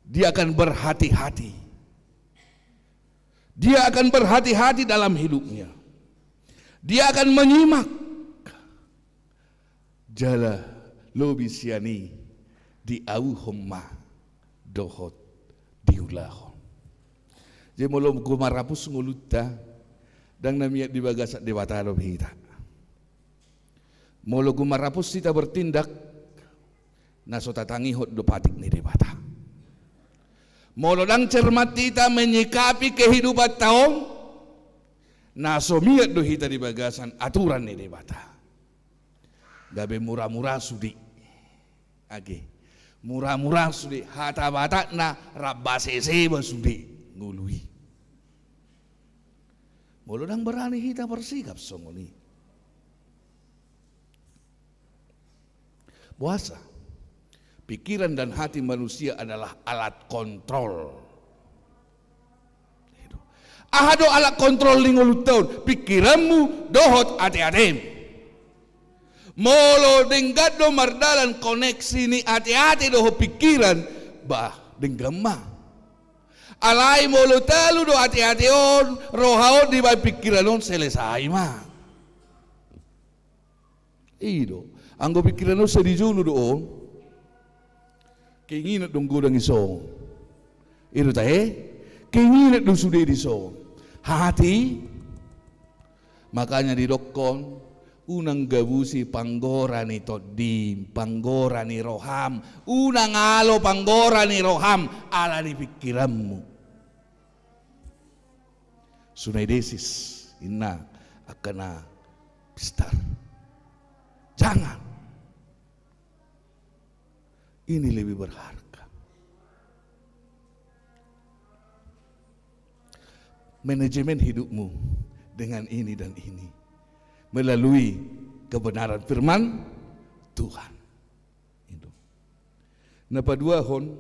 Dia akan berhati-hati. Dia akan berhati-hati dalam hidupnya. Dia akan menyimak. Jala lobi sian i diauhon ma dohot diulahon. Jadi molo gumarapus ngolunta, ndang na miat di bagasan Debata dope hita. Molo gumarapus hita bertindak, na so tatangihon do patik ni Debata. Molo ndang cermat hita menyikapi kehidupanta on, na so miat do hita di bagasan aturan ni Debata. Gabe mura-mura sude. Age. Mura-mura sude. Hata Batakna rap basese ma sude ngolu i. Molo ndang berani hita bersikap songon i. Boasa? Pikiran dan hati manusia adalah alat kontrol. Aha do alat kontrol ni ngolunta on? Pikiranmu dohot ate-atem. Molo denggan do mardalan koneksi ni ate-ate dohot pikiran, bah, denggan ma. Alai molo talu do ate-ate on, roha on dibaen pikiran on, selesai ma. I do. Anggo pikiran on sai di jolo do on. Keinginan do godang i songon. I do tahe. Keinginan do sude di songon. Hati. Makanya didokkon, unang gabusi panggora ni tondim, panggora ni roham, unang alo panggora ni roham ala ni pikiranmu. Sunaidesis, inna, angka na pistar. Jangan. Ini lebih berharga. Manajemen hidupmu dengan ini dan ini melalui kebenaran firman Tuhan. Itu. Na paduahon,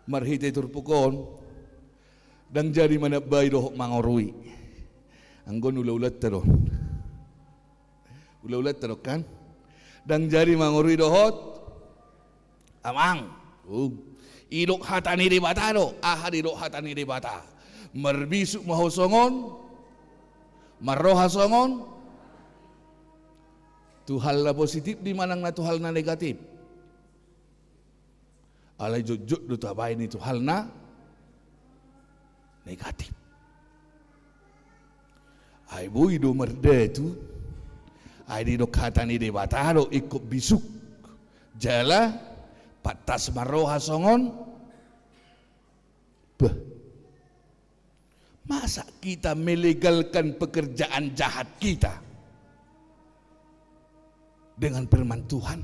marhite turpuk on, ndang jadi manambai dohot mangorui. Anggo on ula-ulanta do. Ula-ulanta do kan? Ndang jadi mangorui dohot amang. Uh. Didok hata ni Debata do. Aha didok hata ni Debata? Marbisuk ma ho songon, marroha songon. Tu hal na positif di manang na tu hal na negatif? Alai jotjot do tabaen i tu hal na negatif. Ai boi do mardatu. Ai didok hata ni Debata do ingkon bisuk. Jala pantas marroha songon. Bah. Masa kita melegalkan pekerjaan jahat kita dengan firman Tuhan?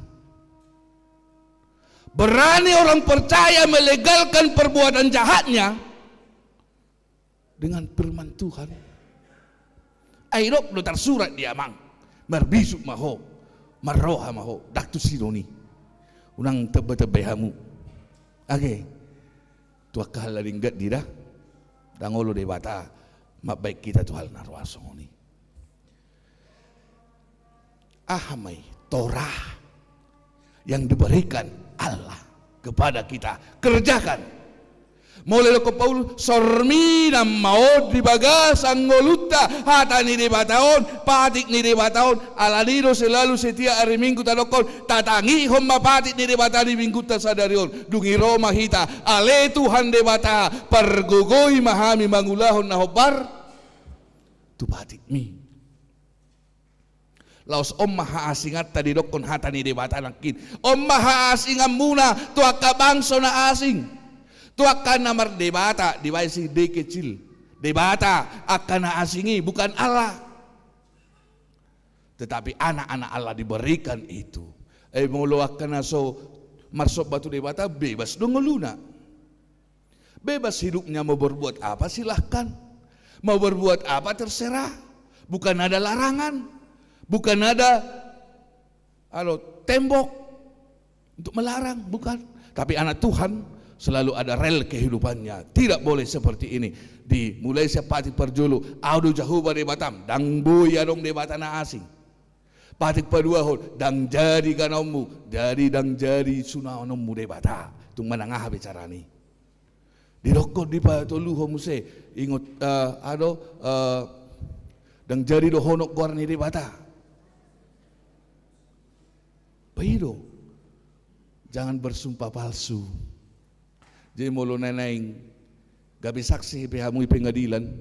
Berani orang percaya melegalkan perbuatan jahatnya dengan firman Tuhan? Ai didok do tarsurat di amang, marbisuk ma ho, marroha ma ho, ndang tusi do i. Unang tamba-tambai hamu. Age. Tu angka hal na denggan i da, ndang olo Debata mambaen hita tu hal na roa songon i. Aha ma i? Torah yang diberikan Allah kepada kita. Kerjakan. Molo didok Paulus, sorminan ma on di bagasan ngolunta, hata ni Debata on, patik ni Debata on, ala ni do selalu setiap ari Minggu tadokkon, tatangihon ma patik ni Debata di Minggunta sadari on. Dung i ro ma hita, ale Tuhan Debata, pargogoi ma hami mangulahon na hombar tu patikmi. Laos on ma haasinganta didokkon hata ni Debata nangkin. On ma haasinganmuna tu angka bangso na asing. Tu angka na mardebata, dibaen si D kecil. Debata angka na asing i, bukan Allah. Tetapi anak-anak Allah diberikan itu. Eh, molo angka na so marsomba tu Debata, bebas do ngoluna. Bebas hidupnya, mau berbuat apa silahkan. Mau berbuat apa terserah. Bukan ada larangan. Bukan ada, alo, tembok untuk melarang, bukan. Tapi anak Tuhan selalu ada rel kehidupannya. Tidak boleh seperti ini. Dimulai sian patik parjolo, Au do Jahowa Debatam, ndang boi adong debata na asing. Patik paduahon, ndang jadi ganaonmu, jadi ndang jadi sunaononmu Debata. Tung manang aha be carana i. Didokkon dipatoluhon muse, ingot, eh, ado, eh, ndang jadi dohonon goar ni Debata. Ba i do, jangan bersumpah palsu. Jadi molo na naeng gabe saksi pe hamu i pengadilan,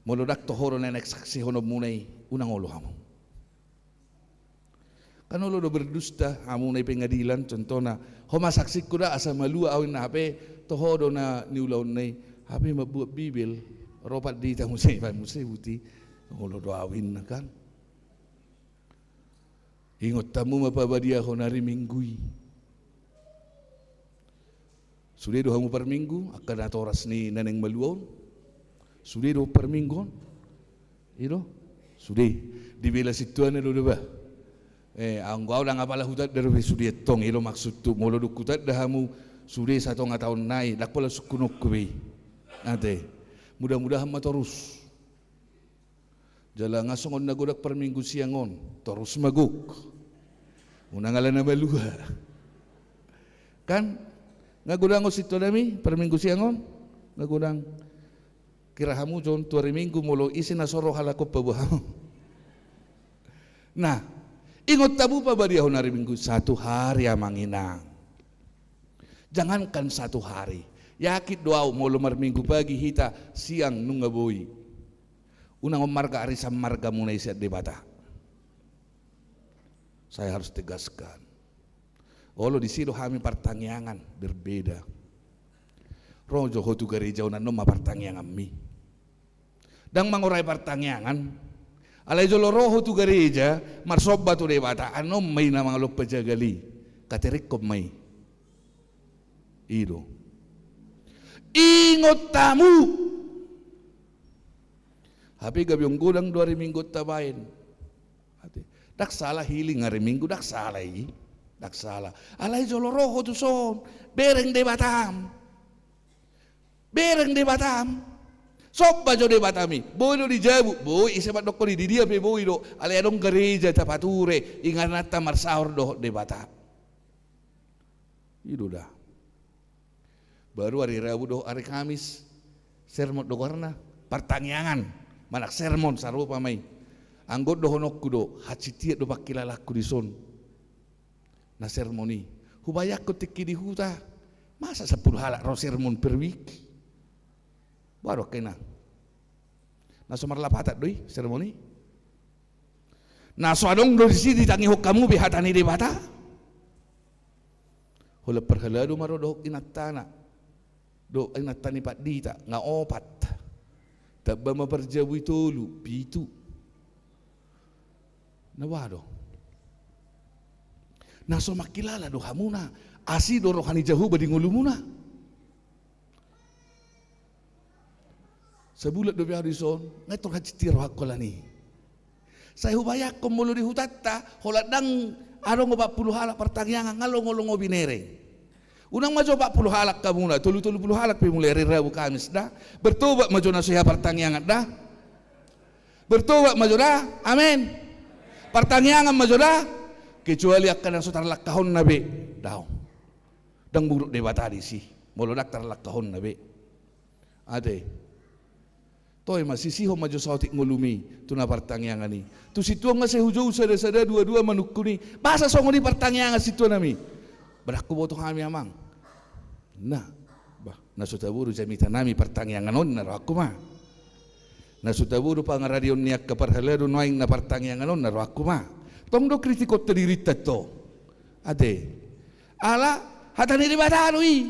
molo ndang toho do na naeng saksihononmuna i, unang olo hamu. Kan olo do berdusta hamu na i pengadilan, contohna, ho ma saksingku da, asa malua au inna, hape toho do na niulahonna i, hape mambuat Bibel, ro pandita muse, baen muse buti, olo do au inna kan. Ingot hamu ma pabadiahon ari Minggu i. Sude do hamu parminggu, angka natoras ni na naeng malua on? Sude do parminggu on? I do? Sude. Dibela sintuana do da ba? Eh, anggo au ndang apala hutanda dope sude antong, i do maksudhu. Molo dung hutanda hamu sude satonga taon nai, ndang pola sungkunonku be i. Ate. Mudah-mudahan ma torus. Jala nga songon na godang parminggu siang on, torus ma gok. Unang ala na malua. Kan? Nga godang on sintonami parminggu siang on? Nga godang. Kira hamu jo on tu ari Minggu molo ise na so ro halak on paboa hamu. Nah, ingot hamu pabadiahon ari Minggu, satu hari amang inang. Jangankan satu hari. Yakin do au molo marminggu pagi hita, siang nunga boi. Unang on marga arisan margamuna i sian Debata. Saya harus tegaskan. Olo disi do hami partangiangan, berbeda. Ro jo ho tu gareja on, annon ma partangianganmi. Ndang mangorai partangiangan. Alai jolo ro ho tu gareja, marsomba tu Debata, annon ma i na mangalompa jagal i. Kateringkon ma i. I do. Ingot hamu. Hape gabe on godang do ari Minggu on tabaen. Ate. Ndang sala healing ari Minggu, ndang sala i. Ndang sala. Alai jolo ro ho tuson. Bereng Debatam. Bereng Debatam. Somba jo Debatami. Boi do di jabu. Boi, ise mandokkon i, di dia pe boi do. Alai adong gareja tapature. Ingananta marsaor dohot Debata. I do da. Baru ari Rabu dohot ari Kamis, sermon do goarna, partangiangan, manang sermon, sarupa ma i. Anggo on dohononku do, hansit hian do pangkilalaanku dison. Na sermon i. Hubayangkon tingki di huta, masa sampulu halak ro sermon per week? Boha do angka inang? Na so marlapatan do i sermon i. Na so adong do disi ditangihon hamu be hata ni Debata. Holan parhalado ma ro dohot inantana. Dohot inanta ni pandita, nga opat. Tamba ma parjabu i tolu, pitu. Na boha do? Na so mangkilala do hamuna, asi do roha ni Jahowa di ngolumuna. Sabulan dope ahu dison, nga intor hansit hian rohangku ala ni i. Sai hubayangkon molo di hutanta, holan ndang adong opat pulu halak partangiangan, nga longo-longo binereng. Unang ma jo opat pulu halak hamuna, tolu-tolu pulu halak pe mulai ari Rabu Kamis da. Bertobat ma jo na so hea partangiangan da. Bertobat ma jo da. Amen. Partangiangan ma jo da. Kecuali angka na so tarlangkahonna be. Daong. Ndang muruk Debata disi. Molo ndang tarlangkahonna be. Ate. Toe ma, sisihon ma jo saotik ngolumi tu na partangiangan i. Tu sintua on nga sai hujou sada-sada, dua-dua manungkun i. Boasa songon i partangiangan sintuanami? Ba ndang huboto hami amang. Nah, bah, na so tabo do jamitanami partangiangan on, na rohangku ma. Na so tabo do pangaradeon ni angka parhalado nuaeng na partangiangan on, na rohangku ma. Tong do kritikonta dirinta tong. Ate. Ala hata ni Debata do i.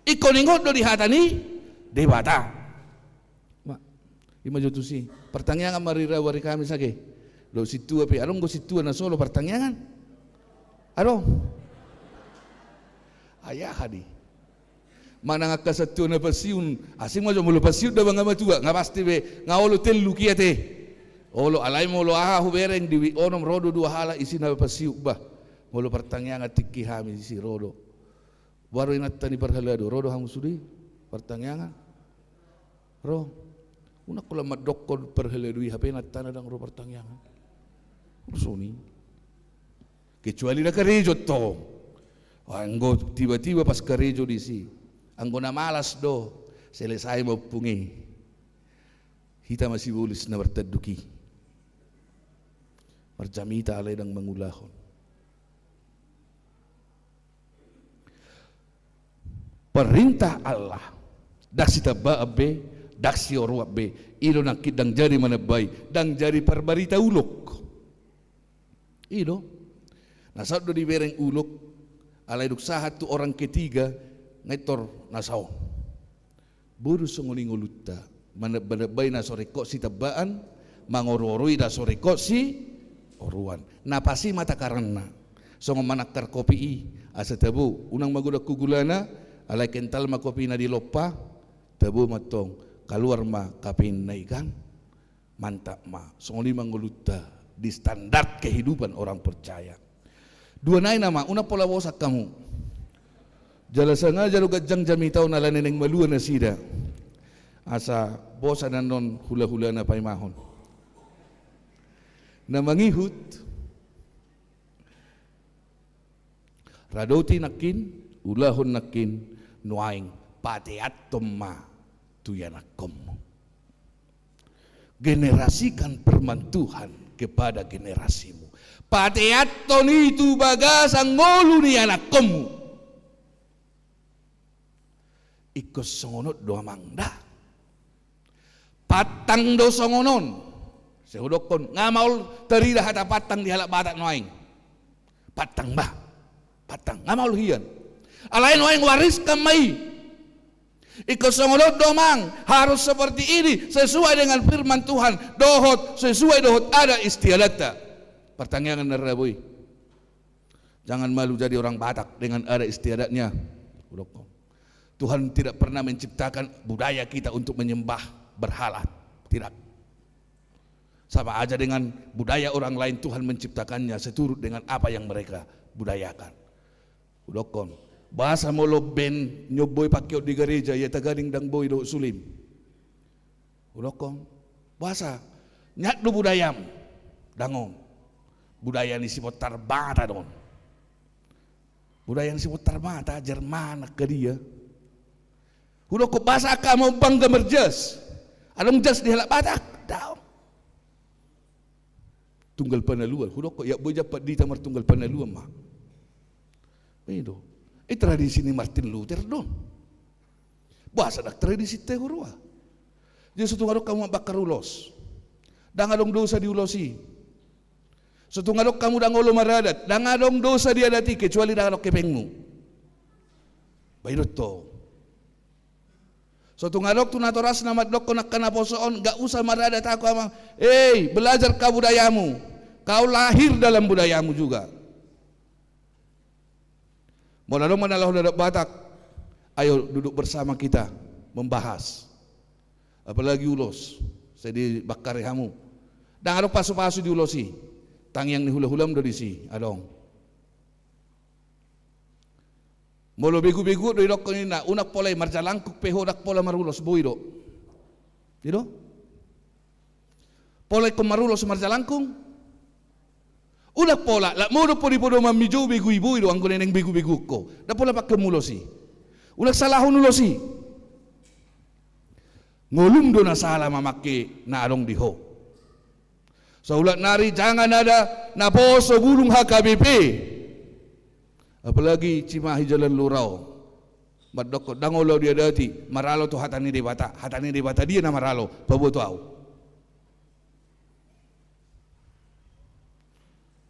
Ingkon ingot do di hata ni Debata. Ma, Ima jo tusi. Partangiangan ma rira wari kami sage. Dohot sintua pe. Adong do sintua na so olo partangiangan? Adong. Ai aha di. Manang angka sintua na pensiun, asing ma jo molo pensiun da bang ama tua, nga pasti be, nga olo tellu kiat e. Olo, alai molo aha hubereng di wik onom ro do dua halak isi na pensiun bah. Molo partangiangan tingki hami isi ro do. Baru inanta ni parhalado, ro do hamu sude partangiangan? Ro. Unang holan mandokkon parhalado i hape inantana ndang ro partangiangan. Songon i. Kecuali na karejo tong. Anggo tiba-tiba pas karejo disi. Anggo na malas do, selesai ma ompung i. Hita ma sibolis na martanduk i. Marjamita alai ndang mangulahon. Perintah Allah. Ndang sitambaan be, ndang sioruan be. I do nangkin ndang jadi manambai, ndang jadi parbarita ulok. I do. Na saut do dibereng ulok, alai dung sahat tu orang ketiga, nga intor na saut. Boi do songon i ngolunta, manambai na so ringkot sitambaan, mangoruorui na so ringkot sioruan. Na pas i ma takaranna. Songon manangkar kopi i, asa tabo, unang magodang tu gulana, alai kental ma kopi na di lompa, tabo ma tong, kaluar ma kapinna i kan. Mantap ma, songon i ma ngolunta di standar kehidupan orang percaya. Dua nai nama, unang pola bosan hamu. Jala sangaja do ganjang jamita on ala naeng malua nasida. Asa bosan annon hulahulana paimahon. Na mangihut, radoti nangkin, ulahon nangkin, nuaeng pateathon ma tu ianakkonmu. Generasikan firman Tuhan kepada generasimu. Pateathon i tu bagasan ngolu ni anakkonmu. Ingkon songon on do amang da. Pantang do songon on. Sai hudokkon, nga maol tarida hata pantang di halak Batak nuaeng. Pantang bah. Pantang. Nga maol hian. Alai nuaeng wariskan ma i. Ingkon songon on do amang, harus seperti ini, sesuai dengan firman Tuhan, dohot sesuai dohot adat istiadatta. Partangiangan na rabo i. Jangan malu jadi orang Batak dengan adat istiadatnya. Hudokkon. Tuhan tidak pernah menciptakan budaya kita untuk menyembah berhala. Tidak. Sama aja dengan budaya orang lain Tuhan menciptakannya seturut dengan apa yang mereka budayakan. Hudokkon. Boasa molo band nyombo i pakeon di gareja, ia taganing ndang boi dohot suling. Hudokkon. Boasa? Niat do budayam. Ndang on. Budaya ni si Bontar Bata do on. Budaya ni si Bontar Bata, Jerman, angka dia. Hudokkon boasa angka mau bangga marjas. Adong jas di halak Batak. Daong. Tunggal panaluan. Hudokkon, ia boi jampat dita martunggal panaluan ma. I do. I tradisi ni Martin Luther do. Boasa ndang tradisi te huroa. Jadi so tung adong hamu mambakar ulos. Ndang adong dosa di ulos i. So tung adong hamu ndang olo maradat. Ndang adong dosa di adat i, kecuali ndang adong hepengmu. Ba i do tong. So tung adong tu natorasna mandokkon angka naposo on, nggak usah maradat aku amang. Hei, belajar kau budayamu. Kau lahir dalam budayamu juga. Molo adong ma na laho adat Batak, ayo duduk bersama kita membahas. Apalagi ulos, sai dibakari hamu. Ndang adong pasupasu di ulos i. Tangiang ni hulahulam do disi, adong. Molo begubeguon do didokkon ninna, unang pola i, marjalangkung pe ho ndang pola marulos, boi do. I do? Pola ingkon marulos marjalangkung? Unang pola, lak modom po di podomanmi jou begu i, boi do anggo naeng begubeguon ho. Ndang pola pakeonmu ulos i. Unang salahon ulos i. Ngolum do na sala mamangke na adong di ho. Saulak nari jangan ada naposo bulung H K B P. Apalagi Cimahi Jalan Lurau. Mandokkon ndang olo diadati, maralo tu hata ni Debata. Hata ni Debata dia na maralo, paboa tu ahu.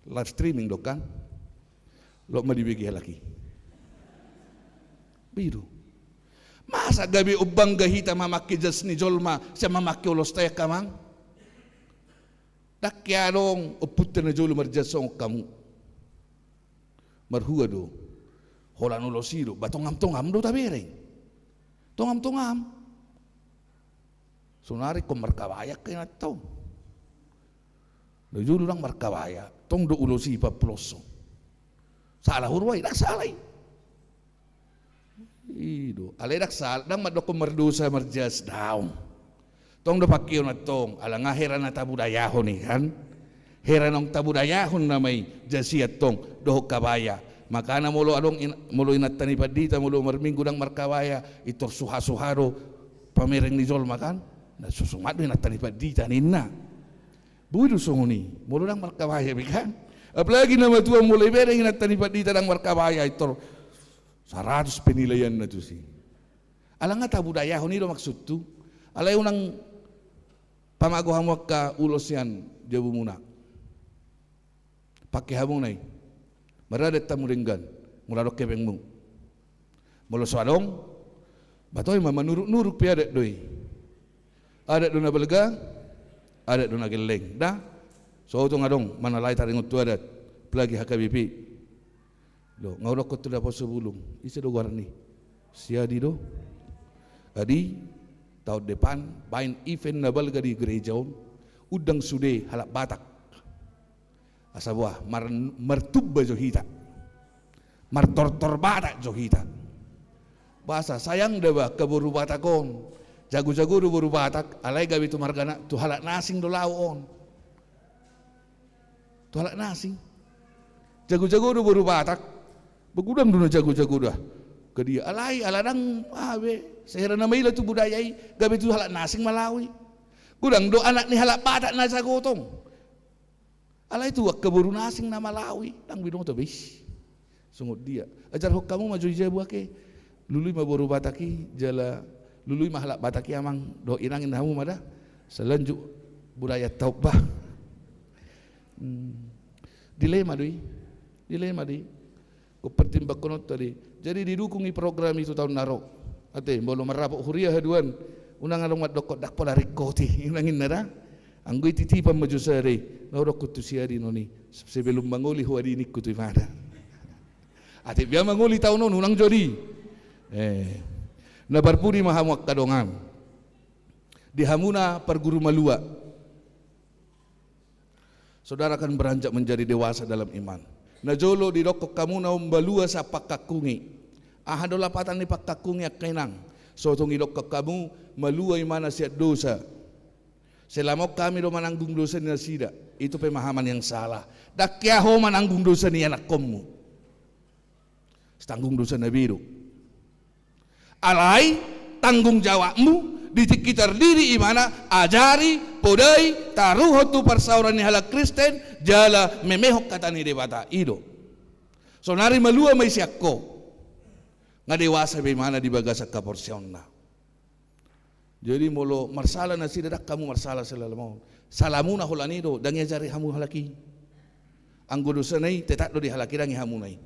Live streaming do kan. Lot ma dibege halak i. Ba i do. Masa gabe umbang ga hita mamangke jas ni jolma sian mamangke ulosta i, angka amang? Ndang hea adong ompunta na jolo marjas songon hamu. Marhua do? Holan ulos i do, ba tongam-tongam do tabereng. Tongam-tongam. Sonari ingkon markabaya angka inanta on. Na jolo ndang markabaya, tong do ulos i papuloshon. Sala huroha i? Ndang sala i. I do, alai ndang sala, ndang mandokhon mardosa marjas, daong. Tong do pangkeon antong, ala nga hera na tabudayahon i kan. Hera naung tabudayahon nama i jas i antong dohot kabaya. Makana molo adong in-, molo inanta ni pandita molo marminggu ndang markabaya, intor suha-suha do pamereng ni jolma kan. Na so sumat do inanta ni pandita ninna. Boi do songon i, molo ndang markabaya be kan. Apalagi na matua molo ibereng inanta ni pandita ndang markabaya, intor saratus penilaianna tusi. Ala nga tabudayahon i do maksudhu. Alai unang pamago hamu angka ulos sian jabumuna. Pangke hamuna i. Maradat hamu denggan molo adong hepengmu. Molo so adong, ba toe ma manuruk-nuruk pe adat do i. Adat do na balga, adat do na gelleng. Da, so tong adong manalai taringot tu adat, apalagi H K B P. Do, nga hudokkon tu Daposo Bulung, ise do goarni? Si Adi do. Adi, taon depan baen event na balga di gereja on, undang sude halak Batak. Asa boha, mar-, martumba jo hita. Martortor Batak jo hita. Boasa, sayang da ba angka boru Batak on. Jago-jago do boru Batak, alai gabe tu marga na-, tu halak na asing do laho on. Tu halak na asing. Jago-jago do boru Batak. Ba godang do na jago-jago da. Ke dia, alai ala ndang aha be, sai hera na maila tu budaya i, gabe tu halak na asing ma laho i. Godang do anak ni halak Batak na jago tong. Alai tu angka boru na asing nama laho i, ndang binoto be i. Songon dia? Ajarhon hamu ma jo i jabu ake. Lului ma boru Batak i, jala lului ma halak Batak i amang dohot inang, ninna hamu ma da. Selanjut budaya taup ba. Hmm. Dilema do i. Dilema do i. Ingkon pertimbangkononta do i. Jadi didukung i program i tu taon na ro. Ate, molo marrapot huria haduan, unang adong mandokkon ndang pola ringkot i, unang ninna da. Anggo i titipan ma jo sada i, nga hudokkon tu si Adi non i. Sebelum mangoli ho Adi ningku tu ibana. Ate, bia mangoli taon on, unang jo Adi. Eh. Na parpudi ma hamu angka dongan. Di hamuna parguru malua. Saudara akan beranjak menjadi dewasa dalam iman. Na jolo didokkon hamu na umbalua sian pangkangkungi. Aha do lapatan ni pangkangkungi angka inang? So tung didokkon hamu malua imana sian dosa. Selama on hami do mananggung dosa ni nasida. Itu pemahaman yang salah. Ndang hea ho mananggung dosa ni anakkonmu. Tanggung dosana be do. Alai tanggung jawabmu di tingki tardidi imana ajari, podai, taruhon tu parsaoran ni halak Kristen, jala memehon hata ni Debata. I do. Sonari malua ma i sian ho. Nga dewasa be imana di bagasan haporseaonna. Jadi molo marsala nasida, ndang hamu marsala selama on. Salamuna holan i do, ndang iajari hamu halak i. Anggo dosana i tetap do di halak i, ndang i hamuna i.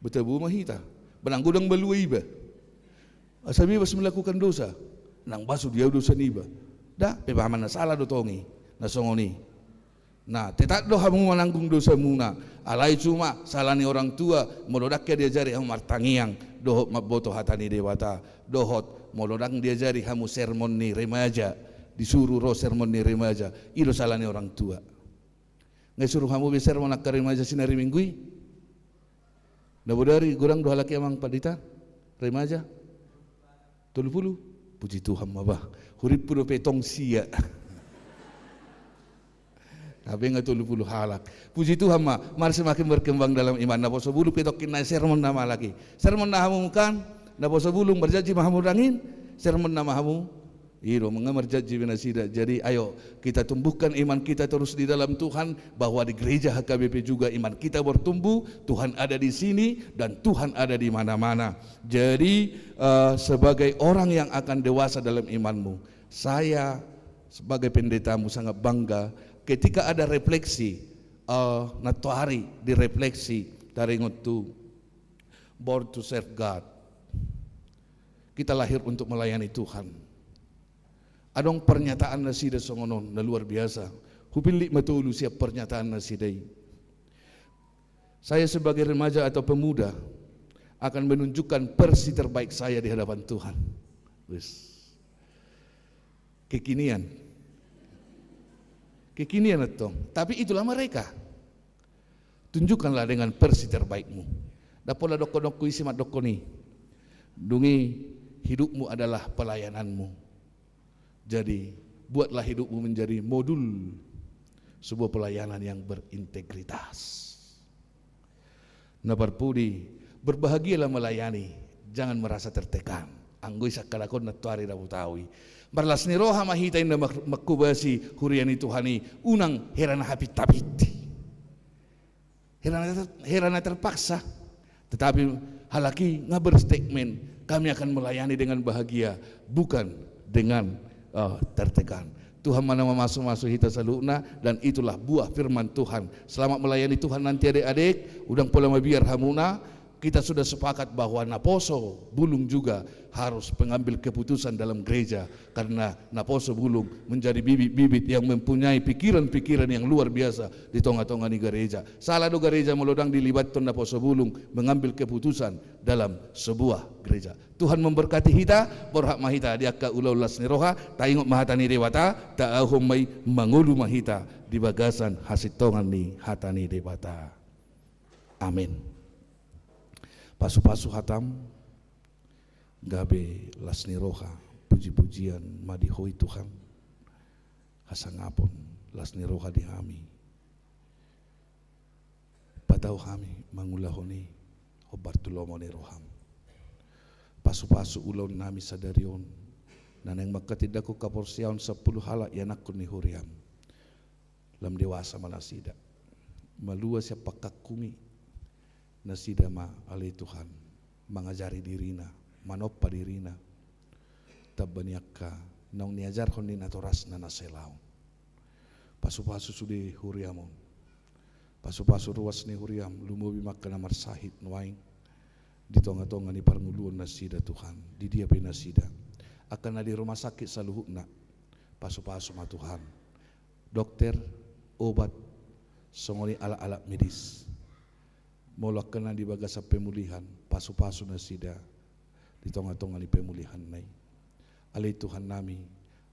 Ba tabo ma hita. Ba nang godang malua iba, asa bebas melakukan dosa. Nang basu dia dosa niba. Da, pemahaman na sala do tong i. Na songon i. Nah, tetap do hamu mananggung dosamuna. Alai cuma sala ni orang tua, molo ndang hea diajari hamu martangiang dohot mamboto hata ni Debata, dohot molo ndang diajari hamu sermon ni remaja, disuruh ro sermon ni remaja, i do sala ni orang tua. Nga isuru hamu be sermon angka remaja sinari Minggu i? Na bodari godang do halak i amang pandita? Remaja? Tolu pulu? Puji Tuhan ma bah. Hurimpu dope tong sia. Hape nga tolu pulu halak. Puji Tuhan ma, mari semakin berkembang dalam iman. Naposo Bulung pe tongkin nai sermon nama halak i. Sermon nama hamu kan? Naposo Bulung, marjanji ma hamu dangin? Sermon nama hamu? I do, nga marjanji be nasida. Jadi ayo, kita tumbuhkan iman kita terus di dalam Tuhan, bahwa di gereja H K B P juga iman kita bertumbuh, Tuhan ada di sini, dan Tuhan ada di mana-mana. Jadi, eh, sebagai orang yang akan dewasa dalam imanmu, saya sebagai pendetamu sangat bangga ketika ada refleksi, eh, nantoari direfleksi, taringot tu Born to Serve God. Kita lahir untuk melayani Tuhan. Adong pernyataan nasida songon on, na luar biasa. Hupillit ma tolu sian pernyataan nasida i. Saya sebagai remaja atau pemuda akan menunjukkan versi terbaik saya di hadapan Tuhan. Wis. Kekinian. Kekinian, antong. Tapi itulah mereka. Tunjukkanlah dengan versi terbaikmu. Ndang pola dohononku ise mandok i. Dung i, hidupmu adalah pelayananmu. Jadi, buatlah hidupmu menjadi modul sebuah pelayanan yang berintegritas. Na parpudi, berbahagialah melayani, jangan merasa tertekan. Anggo i sangkalakhon nantoari na hutahu i. Marlas ni roha ma hita inna mak-, mangkobasi huria ni Tuhan i, unang hera na hapit-hapit. Hera na ter-, hera na terpaksa. Tetapi halak i nga berstatement, kami akan melayani dengan bahagia, bukan dengan, eh, tertekan. Tuhan ma na mamasu-masu hita saluhutna, dan itulah buah firman Tuhan. Selamat melayani Tuhan nanti, adik-adik. Unang pola mabiar hamuna. Kita sudah sepakat bahwa naposo bulung juga harus pengambil keputusan dalam gereja, karena naposo bulung menjadi bibit-bibit yang mempunyai pikiran-pikiran yang luar biasa di tonga-tonga ni gareja. Sala do gareja molo ndang dilibathon naposo bulung mengambil keputusan dalam sebuah gereja. Tuhan memberkati hita, borhat ma hita di angka ulaon las ni roha, taingot ma hata ni Debata, taahon ma i, mangolu ma hita di bagasan hasintongan ni hata ni Debata. Amin. Pasu-pasu hatam, gabe las ni roha, puji-pujian ma di Ho i Tuhan, hasangapon las ni roha di hami. Patau hami mangulahon i hombar tu lomo ni roham. Pasu-pasu ulaon nami sadari on, na naeng mangkatindangkon haporseaon sampulu halak ianakhon ni huriam. Lam dewasa ma nasida. Malua sian pangkangkung i nasida ma ale Tuhan, mangajari dirina, manompa dirina. Tamba ni angka naung niajarhon ni natorasna na selaon. Pasu-pasu sude huriam on. Pasu-pasu ruas ni huriam, lumobi ma angka na marsahit nuaeng di tonga-tonga ni parngoluon nasida Tuhan. Di dia pe nasida. Angka na di rumah sakit saluhutna. Pasu-pasu ma Tuhan. Dokter, obat, songon i alat-alat medis. Molo angka na di bagasan pemulihan, pasu-pasu nasida di tonga-tonga ni pemulihanna i. Ale Tuhan nami,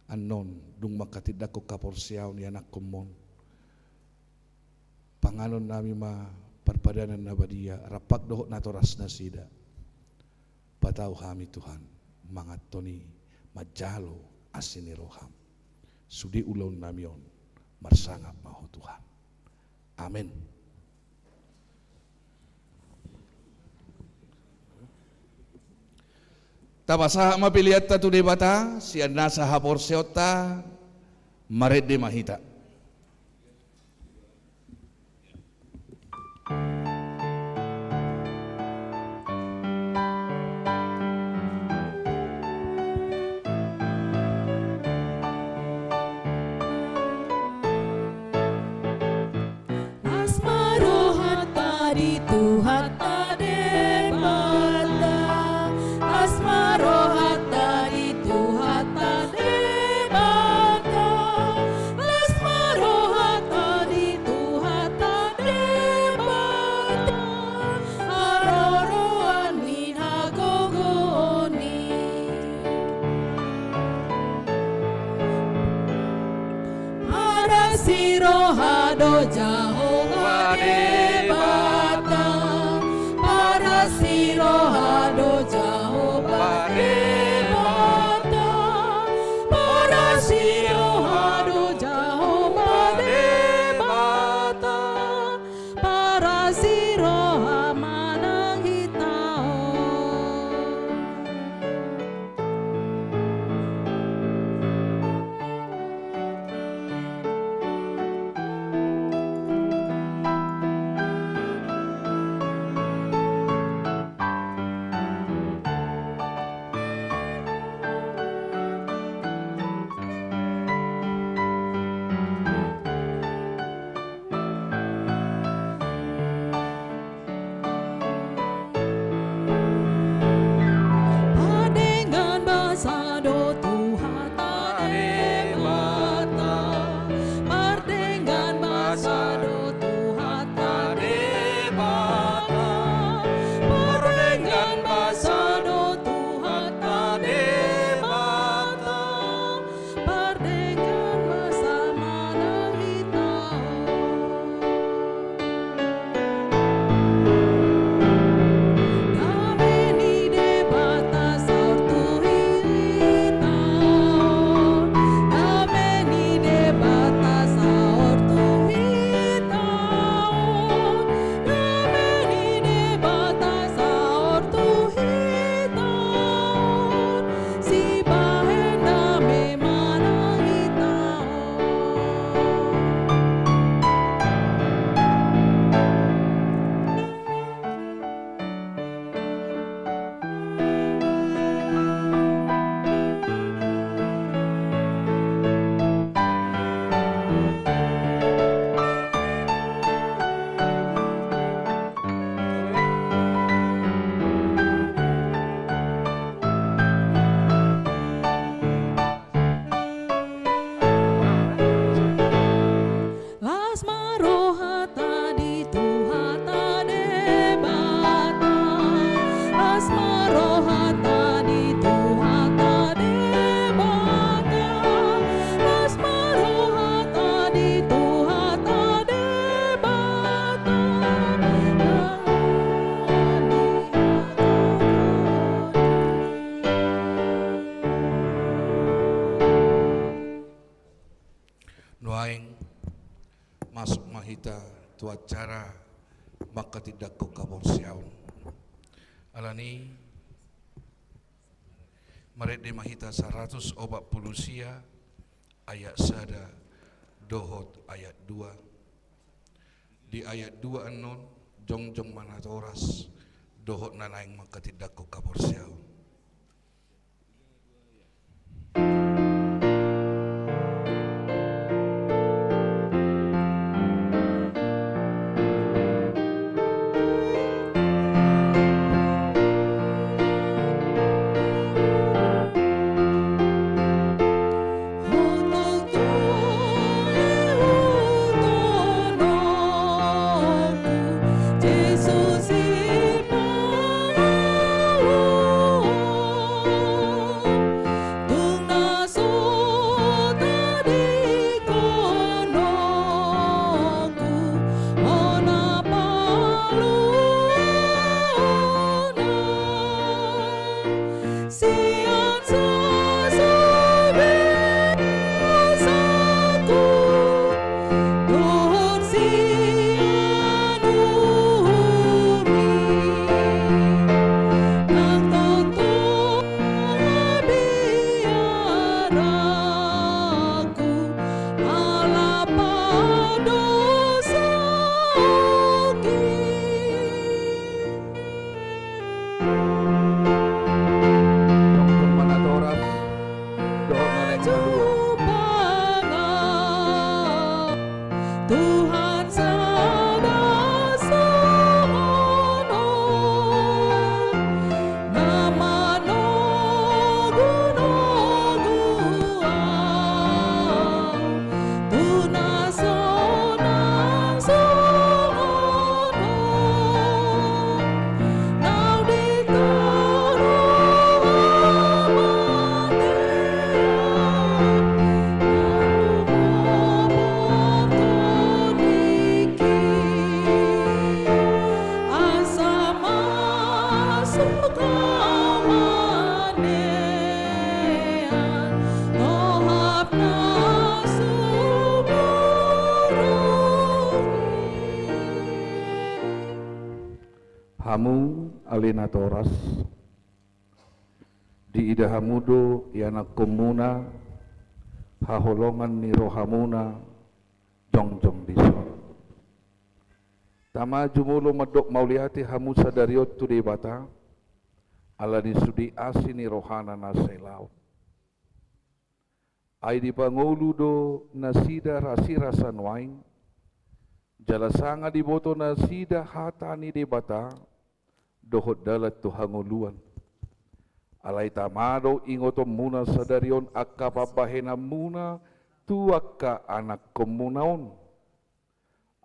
annon dung mangkatindangkon haporseaon ianakhonmon, panganon nami ma parpadanan na badia, rampak dohot natoras nasida. Patau hami Tuhan, manganhon i manjalo asi ni roham. Sude ulaon nami on, marsangap ma Ho Tuhan. Amen. Tapasahat ma peleanta tu Debata, sian nasa haporseaonta, marende ma hita. Las ma rohanta di Tuhanta Debata. Las ma rohanta di Tuhanta Debata. Las ma rohanta di Tuhanta Debata. Haroroan ni hagogoon i. Parasi roha do Jahowa Debata. Parasi roha do Jahowa Debata. Parasi roha do Jahowa Debata. Parasi roha ma nang hita on. Hita tu acara manghatindanghon haporseaon. Alani i, marende ma hita saratus opat pulu sia ayat sada dohot ayat dua. Di ayat dua annon, jongjong ma natoras dohot na naeng manghatindanghon haporseaon. Jongjong ma natoras dohot na naeng malua. Tuhan sada songon on, na manogunogu au. Tu na so nang songon on, naung denggan roha manean, naung hombar tingki. Asa masuk au manean, tohap na sumurung i. Hamu ale natoras, diida hamu do ianakkonmuna, haholongan ni rohamuna jongjong dison. Tama, jumolo mandok mauliate hamu sadari on tu Debata, ala ni sude asi ni rohana na sai laon. Ai dipangolu do nasida rasirasa nuaeng, jala sanga diboto nasida hata ni Debata, dohot dalan tu hangoluan. Alai tama do ingotonmuna sadari on angka pambahenanmuna tu angka anakkonmuna on.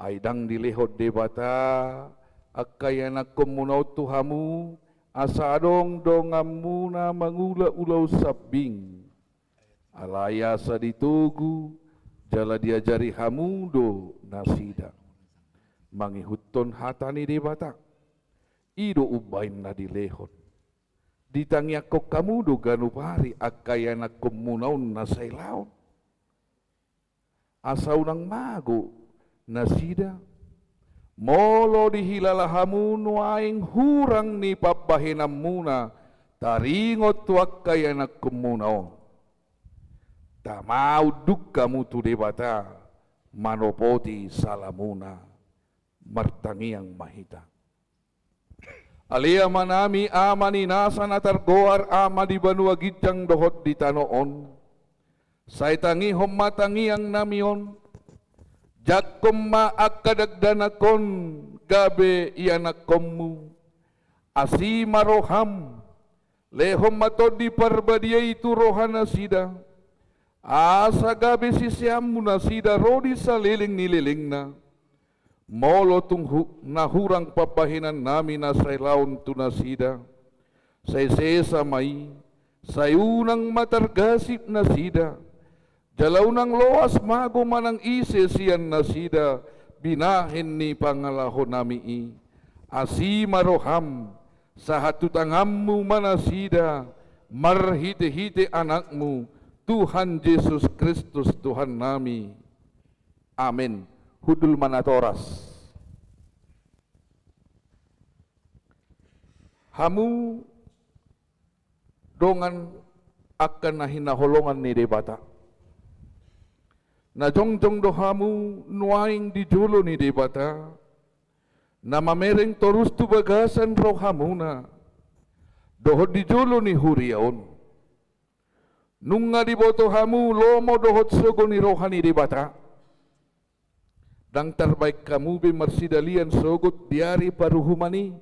Ai ndang dilehon Debata angka ianakkonmuna on tu hamu, asa adong donganmuna mangula ulaon sambing. Alai asa ditogu jala diajari hamu do nasida mangihuthon hata ni Debata. I do umbahen na dilehon. Ditangiangkon hamu do ganup ari angka ianakkonmuna on na sai laon. Asa unang mago nasida, molo dihilala hamu nuaeng hurang ni pambahenanmuna taringot tu angka ianakkonmuna on. Tama, unduk hamu tu Debata manopoti salamuna. Martangiang ma hita. Ale Amanami, Ama ni nasa na targoar Ama di banua ginjang dohot di tano on, sai tangihon ma tangiangnami on. Jangkon ma angka dakdanak on gabe ianakkonmu. Asi ma roham, lehon ma Tondi Parbadia i tu rohanasida, asa gabe siseanmu nasida ro di saleleng ni lelengna. Molo tung hu-, na hurang pambahenannami na sai laon tu nasida, sai sesa ma i, sai unang ma targasip nasida, jala unang loas mago manang ise sian nasida binahen ni pangalahonami i. Asi ma roham, sahat tu tanganmu ma nasida, marhitehite Anakmu, Tuhan Jesus Kristus Tuhannami. Amen. Hundul ma natoras. Hamu dongan angka na hinaholongan ni Debata. Na jongjong do hamu nuaeng di jolo ni Debata, na mamereng torus tu bagasan rohamuna, dohot di jolo ni huria on. Nunga diboto hamu lomo dohot sogo ni roha ni Debata. Ndang tarbaen hamu be marsidalian sogot di ari paruhuman i.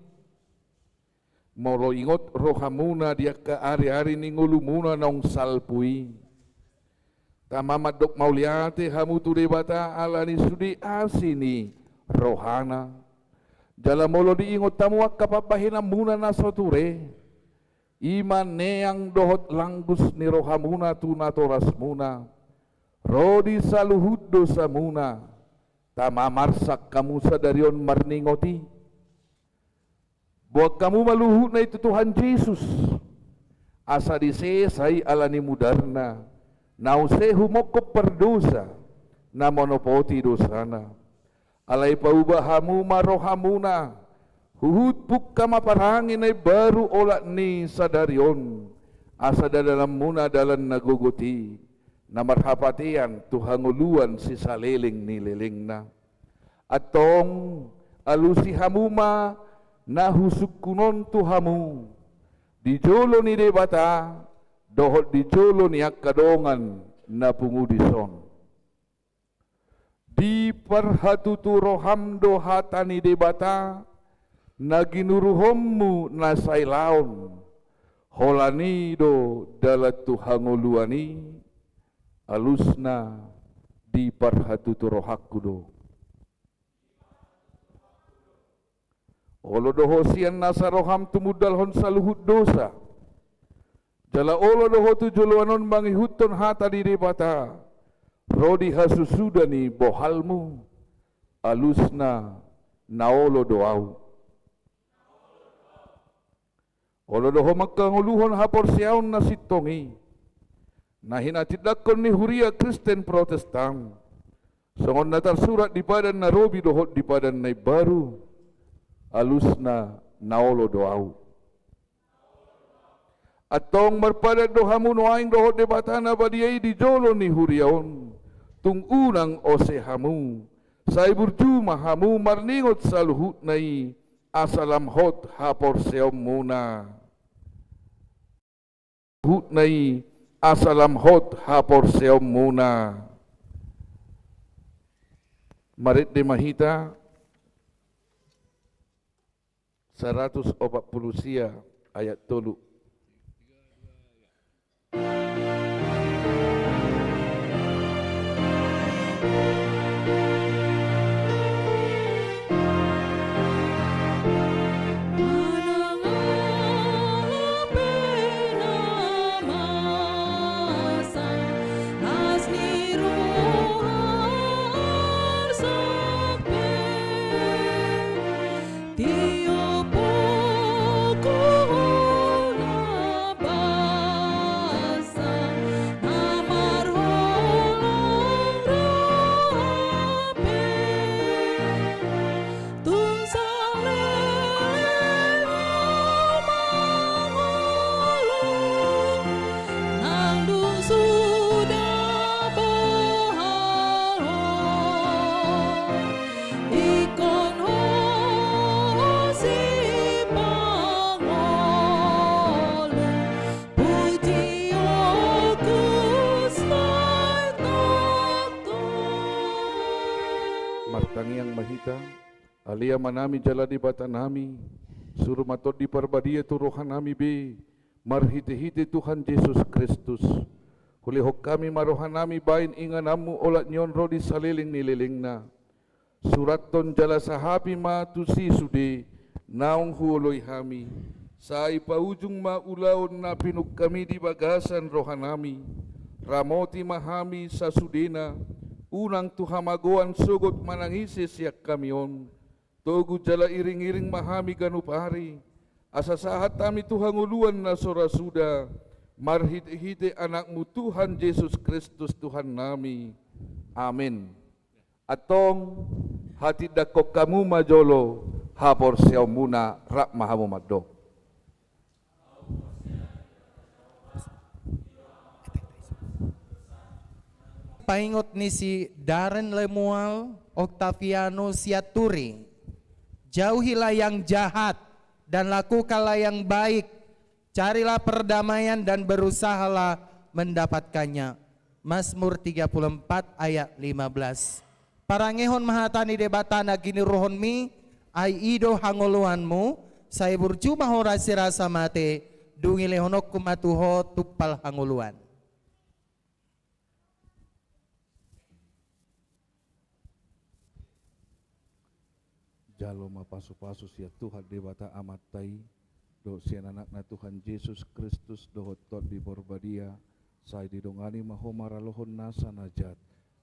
Molo ingot rohamuna di angka ari-ari ni ngolumuna naung salpu i. Tama mandok mauliate hamu tu Debata ala ni sude asi ni rohana. Jala molo diingot hamu angka pambahenanmuna na so ture. I ma neang dohot langgus ni rohamuna tu natorasmuna. Ro di saluhut dosamuna. Tama marsak hamu sadari on marningot i. Boan hamu ma luhutna i tu Tuhan Jesus. Asa disesa i ala ni mudarna. Na use humongkop pardosa. Na manopoti dosana. Alai pauba hamu ma rohamuna, huhut pungka ma parange na imbaru olat ni sadari on, asa dalanmuna dalan na gogot i, na marhapatean tu hangoluan sisaleleng ni lelengna. Antong, alusi hamu ma na husungkun on tu hamu, di jolo ni Debata, dohot di jolo ni angka dongan na pungu dison. Diparhatutu roham do hata ni Debata, na ginuruhonmu na sailaon, holan i do dalan tu hangoluan i, alusna diparhatutu rohangku do. Olo do ho sian nasa roham tumundalhon saluhut dosa. Jala olo do ho tu joloan on mangihuthon hata ni Debata. Ro di hasusuda ni bohalmu. Alusna na olo do ahu. Olo do ho mangkangoluhon haporseaon na sintong i. Na hinatindangkon ni huria Kristen Protestan. Songon na tarsurat di padan na robi dohot di padan na imbaru. Alusna na olo do ahu. Antong marpadan do hamu nuaeng dohot Debata na badia i di jolo ni huria on. Tung unang ose hamu. Sai burju ma hamu marningot saluhutna i. Asa lam hot haporseaonmuna. Hutna i asa lam hot haporseaonmuna. Marende ma hita saratus opat pulu sia ayat tolu. Tiop hona basa na marholong roha pe, tung saleleng mangolu. Nang dung suda bohal ho, ingkon ho sipangolu. Puji Kristus Tuhan. Martangiang ma hita. Ale Amanami jala Debatanami, suru ma Tondi Parbadia tu rohanami be, marhitehite Tuhan Jesus Kristus. Hulehon hami ma rohanami bahen ingananmu olat ni on ro di saleleng ni lelengna. Surathon jala sahapi ma tusi sude naung huoloi hami. Sai paujung ma ulaon na pinungkami di bagasan rohanami. Ramoti ma hami sasudena, unang tu hamagoan sogot manang ise sian hami on. Togu jala iring-iring ma hami ganup ari, asa sahat hami tu hangoluan na so ra suda, marhite-hite Anakmu Tuhan Jesus Kristus Tuhannami. Amen. Antong, hatindangkon hamu ma jolo haporseaonmuna, rap ma hamu mandok. Paingot ni si Darren Lemuel Octaviano Sianturi. Jauhilah yang jahat dan lakukanlah yang baik. Carilah perdamaian dan berusahalah mendapatkannya. Mazmur tiga puluh empat ayat lima belas. Parangehon ma hata ni Debata na giniuruhonmi, ai i do hangoluanmu, sai burju ma ho rasirasa mate, dung dilehononku ma tu ho tumpal hangoluan. Jalo ma pasupasu sian Tuhan Debata Amanta i, dohot sian Anakna Tuhan Jesus Kristus, dohot Tondi Porbadia, sai didongani ma ho maralohon nasa na jat,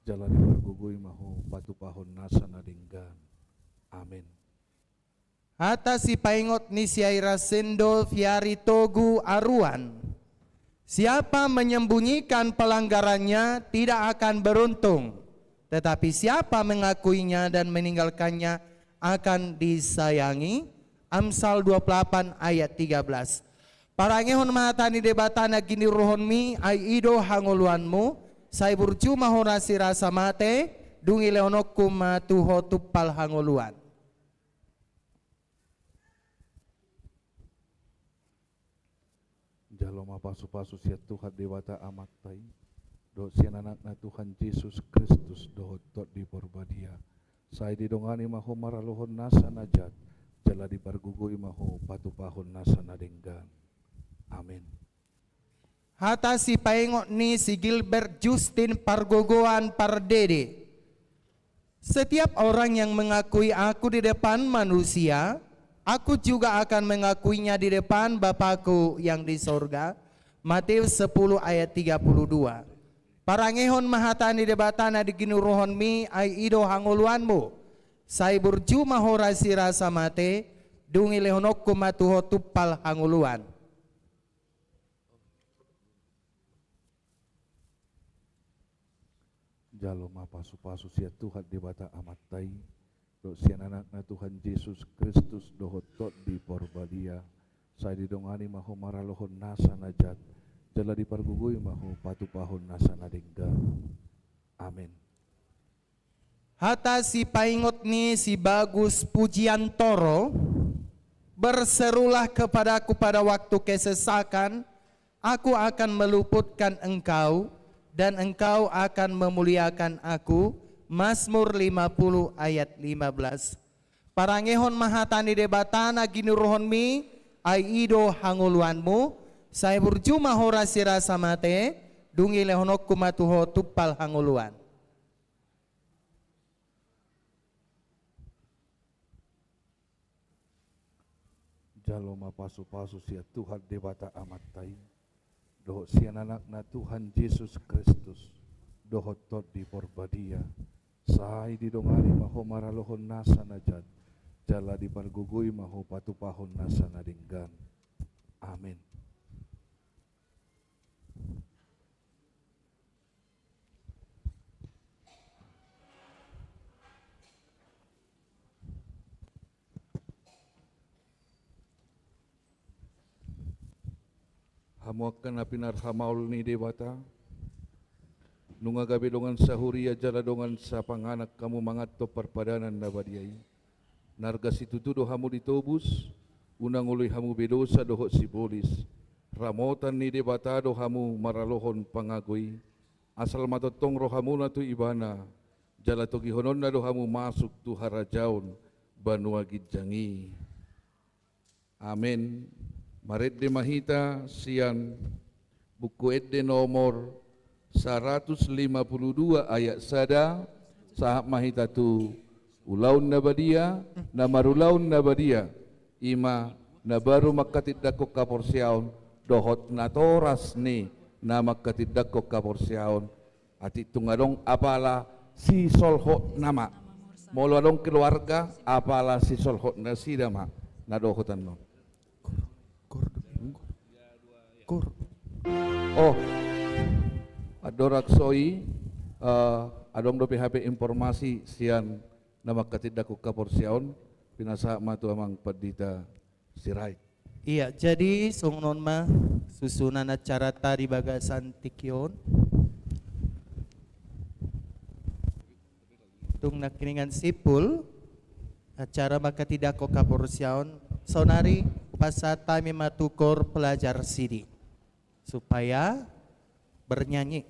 jala dipargogoi ma ho patupahon nasa na denggan. Amen. Hata sipaingot ni si Airasendo Fiari Togu Aruan. Siapa menyembunyikan pelanggarannya tidak akan beruntung, tetapi siapa mengakuinya dan meninggalkannya akan disayangi. Amsal dua puluh delapan ayat tiga belas. Parangehon ma hata ni Debata na giniuruhonmi, ai i do hangoluanmu, sai burju ma ho rasirasa mate, dung dilehononku ma tu ho tumpal hangoluan. Jalo ma pasupasu sian Tuhan Debata Amanta i, dohot sian Anakna Tuhan Jesus Kristus, dohot Tondi Porbadia, sai didongani ma ho maralohon nasa na jat, jala dipargogoi ma ho patupahon nasa na denggan. Amen. Hata sipaingot ni si Gilbert Justin Pargogoan Pardede. Setiap orang yang mengakui aku di depan manusia, aku juga akan mengakuinya di depan Bapa-Ku yang di sorga. Matius sepuluh ayat tiga puluh dua. Parangehon ma hata ni Debata na giniuruhonmi, ai i do hangoluanmu. Sai burju ma ho rasirasa mate, dung dilehononku ma tu ho tumpal hangoluan. Jalo ma pasupasu sian Tuhan Debata Amanta i, dohot sian Anakna Tuhan Jesus Kristus, dohot Tondi Porbadia, sai didongani ma ho maralohon nasa na jat, jala dipargogoi ma ho patupahon nasa na denggan. Amen. Hata sipaingot ni si Bagus Pujiantoro, berserulah kepadaku pada waktu kesesakan, aku akan meluputkan engkau, dan engkau akan memuliakan aku. Mazmur lima puluh ayat lima belas. Parangehon ma hata ni Debata na giniuruhonmi, ai i do hangoluanmu, sai burju ma ho rasirasa mate, dung dilehononku ma tu ho tumpal hangoluan. Jalo ma pasupasu sian Tuhan Debata Amanta i, dohot sian Anakna Tuhan Jesus Kristus, dohot Tondi Porbadia, sai didongani ma ho maralohon nasa na jat, jala dipargogoi ma ho patupahon nasa na denggan. Amen. Hamu angka na pinarhamaol ni Debata, nunga gabe dongan sahuria jala dongan sapanganan hamu manganhon parpadanan na badia i. Na arga situtu do hamu ditobus, unang oloi hamu be dosa dohot sibolis. Ramotan ni Debata do hamu maralohon pangago i. Asal ma tongtong rohamuna tu Ibana, jala togihononna do hamu masuk tu harajaon banua ginjang i. Amen. Marende ma hita sian Buku Ende nomor saratus lima puluh dua ayat sada, sahat ma hita tu ulaon na badia, na marulaon na badia, i ma na baru mangkatindangkon haporseaon, dohot natoras ni na mangkatindangkon haporseaon, atik tung adong apala sisolhotna ma. Molo adong keluarga, apala sisolhotnasida ma na dohot annon. Kor, kor, kor. Oh, andorang so i, eh, adong dope hape informasi sian na manghatindanghon haporseaon, pinasahat ma tu amang pandita Sirait. Ia, jadi songon on ma susunan acaranta di bagasan tingki on. Tung nangkiningan simpul acara manghatindanghon haporseaon, saonari pasahat hami ma tu kor pelajar sidi supaya bernyanyi.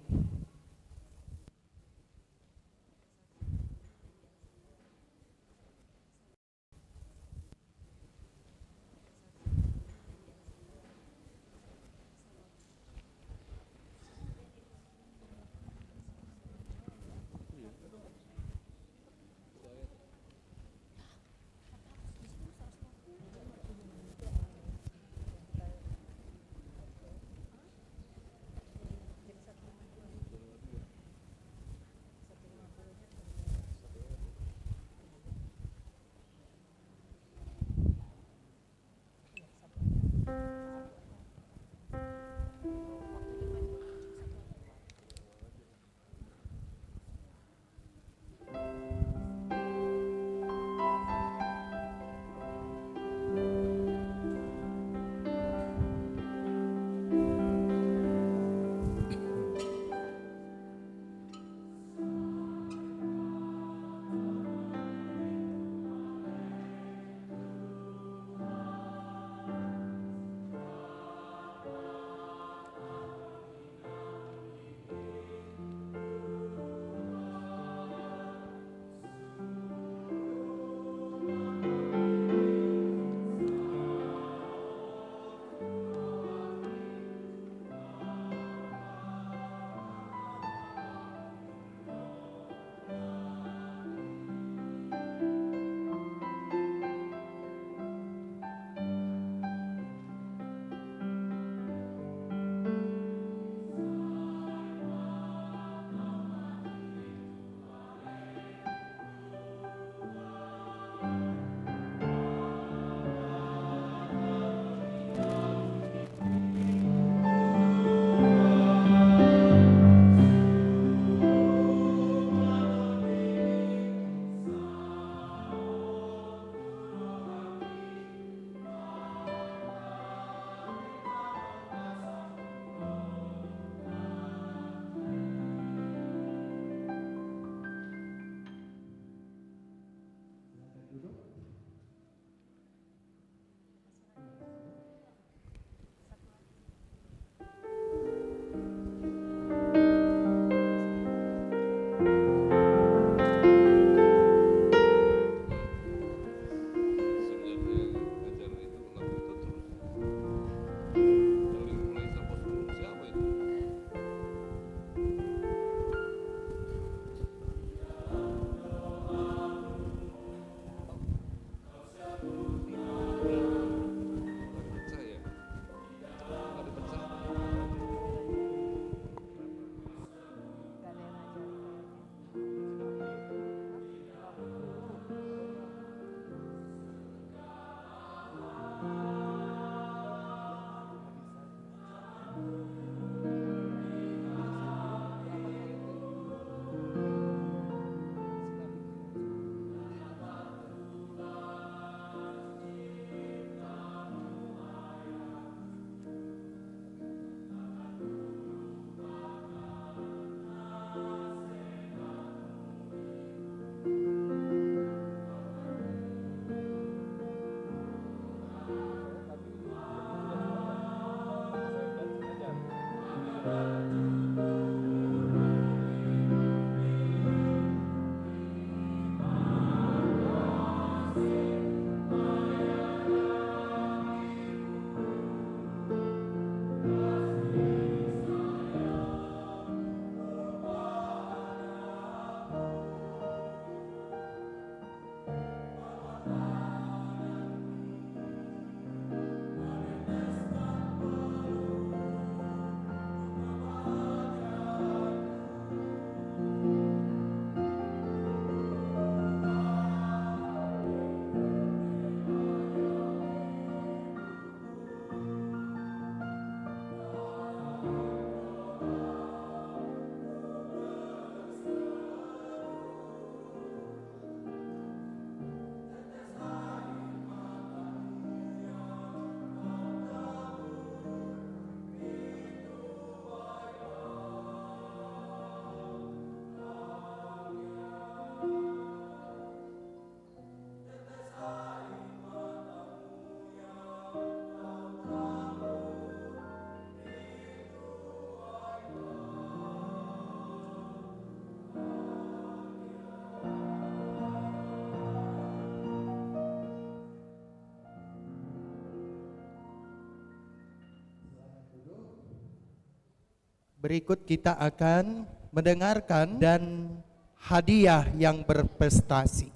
Berikut kita akan mendengarkan dan hadiah yang berprestasi.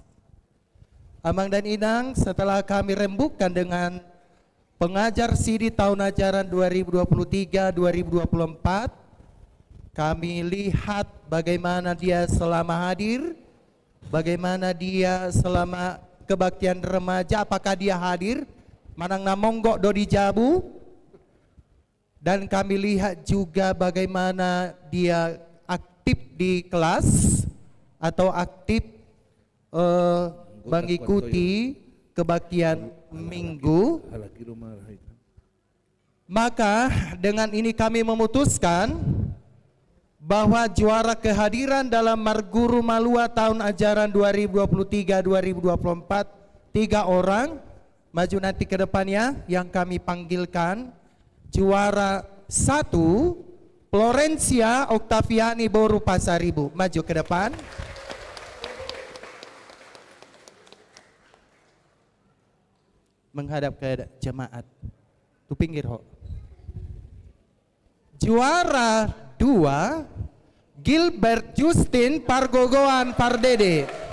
Amang dan Inang, setelah kami rembukan dengan pengajar sidi tahun ajaran dua ribu dua puluh tiga dua ribu dua puluh empat, kami lihat bagaimana dia selama hadir, bagaimana dia selama kebaktian remaja, apakah dia hadir, manang na monggok do di jabu, dan kami lihat juga bagaimana dia aktif di kelas atau aktif, eh, mengikuti kebaktian minggu. Maka dengan ini kami memutuskan bahwa juara kehadiran dalam Marguru Malua tahun ajaran dua ribu dua puluh tiga dua ribu dua puluh empat, tiga orang, maju nanti ke depannya yang kami panggilkan. Juara satu, Florencia Oktaviani boru Pasaribu. Maju ke depan. Menghadap ke jemaat. Tu pinggir ho. Juara dua, Gilbert Justin Pargogoan Pardede.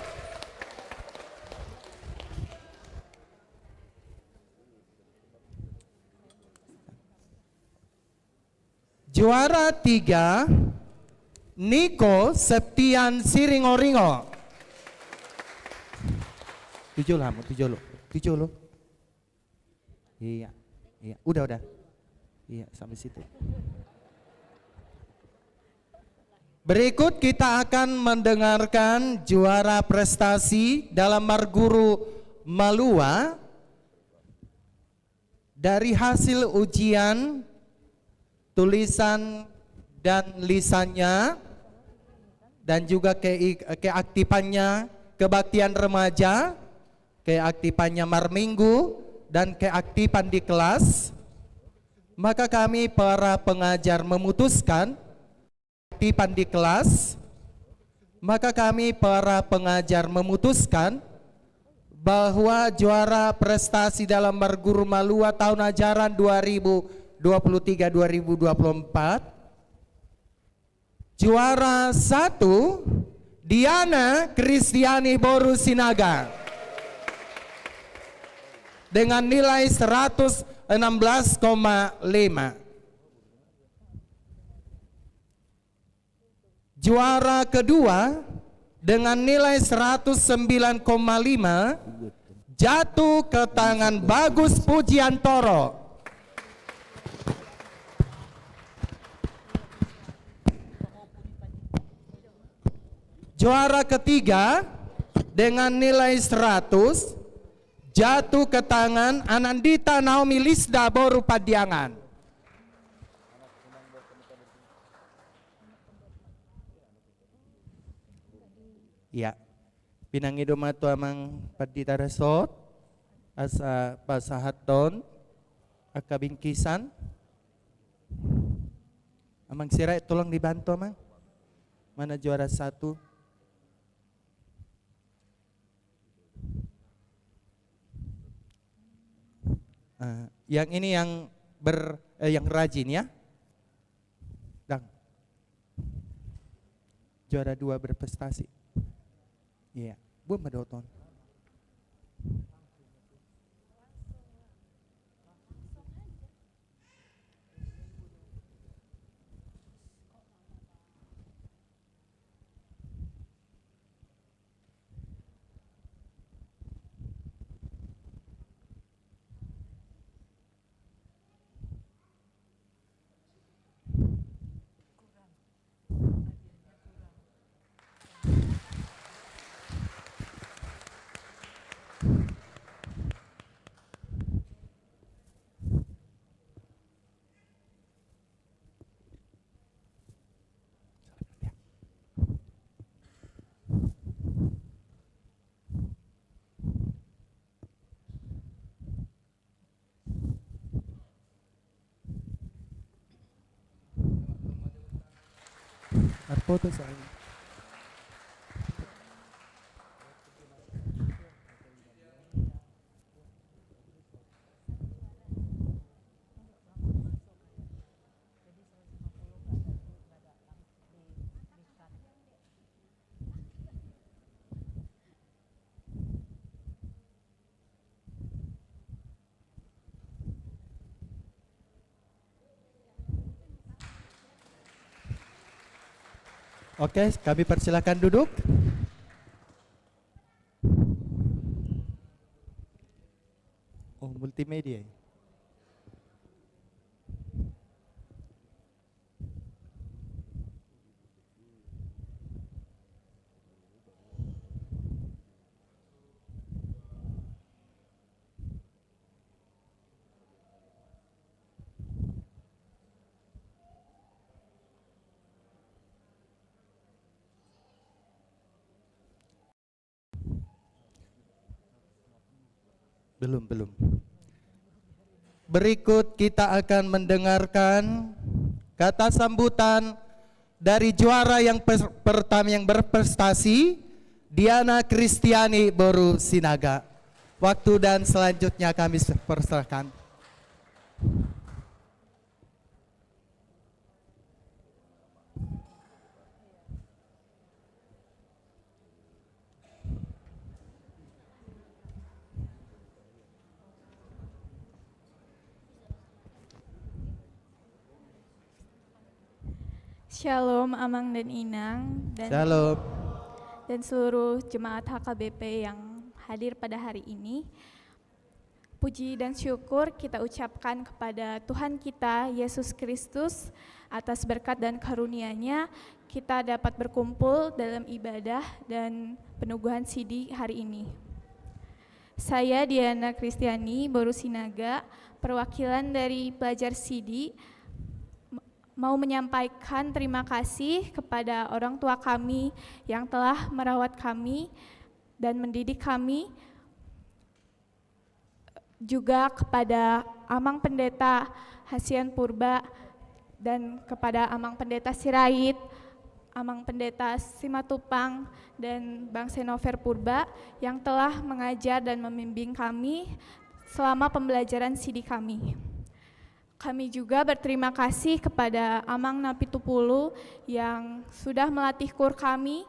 Juara tiga, Niko Septian Siringoringo. Tu jolo hamu, tu jolo. Tu jolo. Iya, iya. Udah, udah. Iya, sampai situ. Berikut kita akan mendengarkan juara prestasi dalam Marguru Malua dari hasil ujian tulisan dan lisannya, dan juga ke-, keaktifannya kebaktian remaja, keaktifannya marminggu, dan keaktifan di kelas, maka kami para pengajar memutuskan, keaktifan di kelas, maka kami para pengajar memutuskan bahwa juara prestasi dalam Marguru Malua tahun ajaran dua ribu dua puluh tiga dua ribu dua puluh empat, juara satu, Diana Kristiani boru Sinaga dengan nilai seratus enam belas koma lima. Juara kedua dengan nilai seratus sembilan koma lima jatuh ke tangan Bagus Pujiantoro. Juara ketiga dengan nilai seratus jatuh ke tangan Anandita Naomi Lisda boru Pandiangan. Iya. Pinangido ma tu amang pandita resort asa pasahathon angka bingkisan. Amang Sirait, tolong dibantu, Amang. Mana juara satu? Eh, yang ini yang ber-, eh, yang rajin ya. Dang. Juara dua berprestasi. Iya, buat Mbak Doton. Arpoto saya. Oke, kami persilakan duduk. Oh, multimedia. Belum, belum. Berikut kita akan mendengarkan kata sambutan dari juara yang per-, pertama yang berprestasi, Diana Kristiani boru Sinaga. Waktu dan selanjutnya kami persilakan. Shalom, Amang dan Inang, dan, Shalom, dan seluruh jemaat H K B P yang hadir pada hari ini. Puji dan syukur kita ucapkan kepada Tuhan kita, Yesus Kristus, atas berkat dan karunia-Nya, kita dapat berkumpul dalam ibadah dan peneguhan sidi hari ini. Saya, Diana Kristiani boru Sinaga, perwakilan dari pelajar sidi, m-, mau menyampaikan terima kasih kepada orang tua kami yang telah merawat kami dan mendidik kami, juga kepada Amang Pendeta Hasian Purba dan kepada Amang Pendeta Sirait, Amang Pendeta Simatupang, dan Bang Senover Purba yang telah mengajar dan membimbing kami selama pembelajaran sidi kami. Kami juga berterima kasih kepada Amang Napitupulu yang sudah melatih kur kami.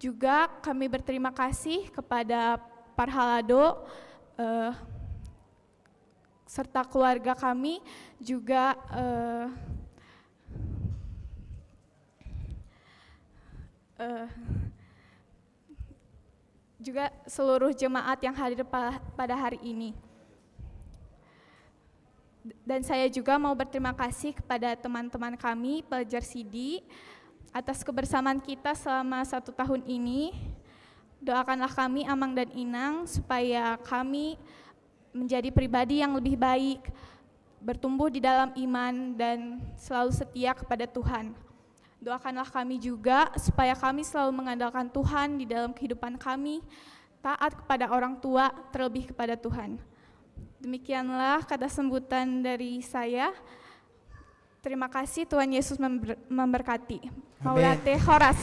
Juga kami berterima kasih kepada Parhalado, eh, serta keluarga kami, juga, eh, eh, juga seluruh jemaat yang hadir pa-, pada hari ini. Dan saya juga mau berterima kasih kepada teman-teman kami, pelajar sidi, atas kebersamaan kita selama satu tahun ini. Doakanlah kami, Amang dan Inang, supaya kami menjadi pribadi yang lebih baik, bertumbuh di dalam iman, dan selalu setia kepada Tuhan. Doakanlah kami juga supaya kami selalu mengandalkan Tuhan di dalam kehidupan kami, taat kepada orang tua, terlebih kepada Tuhan. Demikianlah kata sambutan dari saya. Terima kasih, Tuhan Yesus member-, memberkati. Amin. Maulate horas.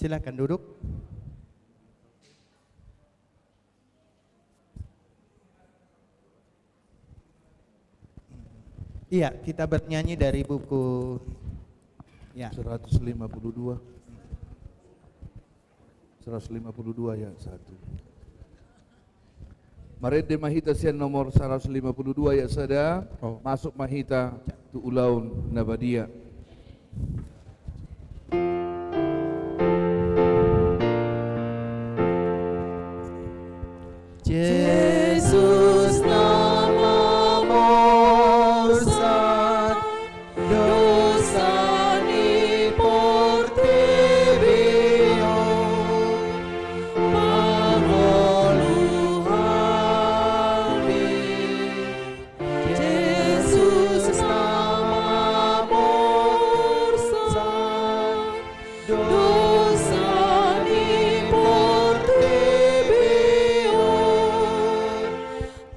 Silakan duduk. Iya, kita bernyanyi dari buku, ya. Seratus lima puluh dua. Seratus lima puluh dua ayat satu. Marende ma hita sian nomor seratus lima puluh dua ayat sada, oh, masuk ma hita tu ulaon na badia. Jesus na mamorsan dosa ni portibi on, mangolu hami. Jesus na mamorsan dosa ni portibi on,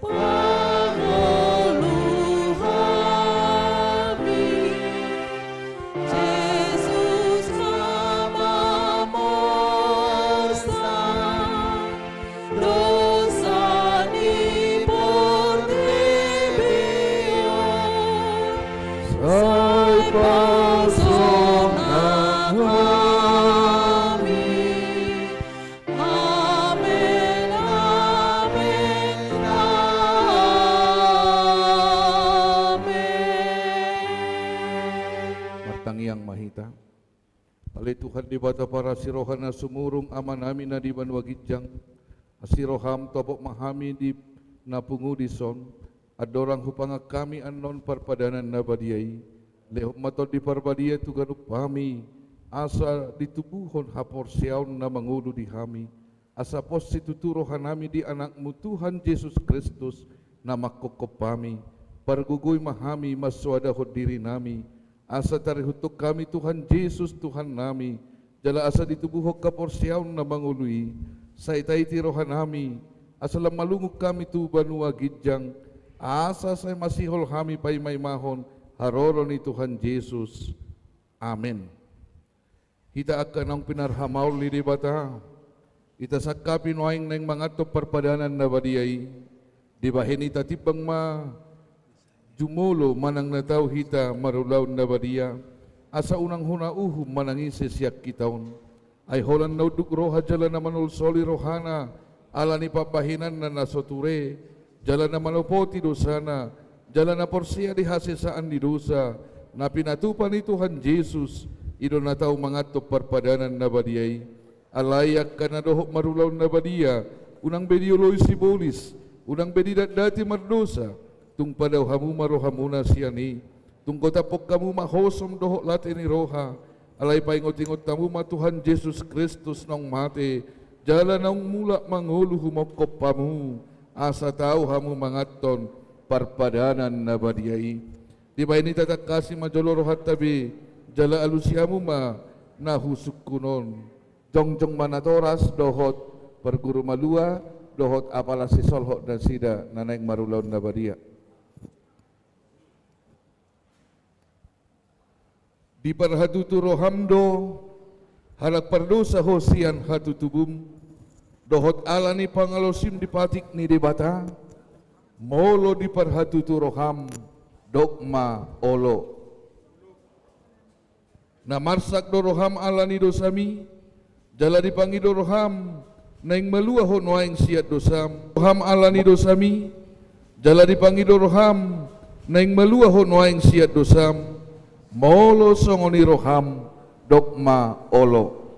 mangolu hami. Jesus na mamorsan dosa ni portibi on, sai pasonang hami. Amen, amen, amen. Tuhan Debata parasi roha na sumurung, Amanami na di banua ginjang, asi roham, topot ma hami di na pungu dison. Andorang hupangan hami annon parpadanan na badia i, lehon ma Tondi Parbadia tu ganup hami, asa ditubuhon haporseaon na mangolu di hami, asa pos situtu rohanami di Anakmu Tuhan Jesus Kristus na manghophop hami. Pargogoi ma hami mansoadahon dirinami, asa tarihuthon hami Tuhan Jesus Tuhannami, jala asa ditubuhon haporseaon na mangolu i. Sai taiti rohanami, asa lam malungun hami tu banua ginjang, asa sai masihol hami paimaimahon haroro ni Tuhan Jesus. Amen. Hita angka naung pinarhamaol ni Debata, hita sangkapi nuaeng naeng manganhon parpadanan na badia i. Dibahen i tatimbang ma jumolo manang na tau hita marulaon na badia, asa unang hona uhum manang ise sian hita on. Ai holan na unduk roha jala na manolsoli rohana, ala ni pambahenanna na so ture, jala na manopoti dosana, jala na porsea di hasesaan ni dosa, na pinatupa ni Tuhan Jesus, i do na tau manganhon parpadanan na badia i. Alai angka na dohot marulaon na badia, unang be dioloi sibolis, unang be didatdati mardosa, tung padao hamu ma rohamuna sian i, tung gotaphon hamu ma hosom dohot late ni roha, alai paingotingot hamu ma Tuhan Jesus Kristus naung mate, jala naung mulak mangolu humongkop hamu, asa tau hamu manganhon parpadanan na badia i. Dibahen i tatangkasi ma jolo rohanta be, jala alusi hamu ma na husungkun on. Jongjong ma natoras dohot parguru malua, dohot apala sisolhot nasida na naeng marulaon na badia. Diparhatutu roham do, halak pardosa ho sian hatutubum, dohot ala ni pangalaosim di patik ni Debata, molo diparhatutu roham, dok ma olo. Na marsak do roham ala ni dosami, jala dipangido roham naeng malua ho nuaeng sian dosam. Roham ala ni dosami, jala dipangido roham naeng malua ho nuaeng sian dosam. Molo songon i roham, dok ma olo.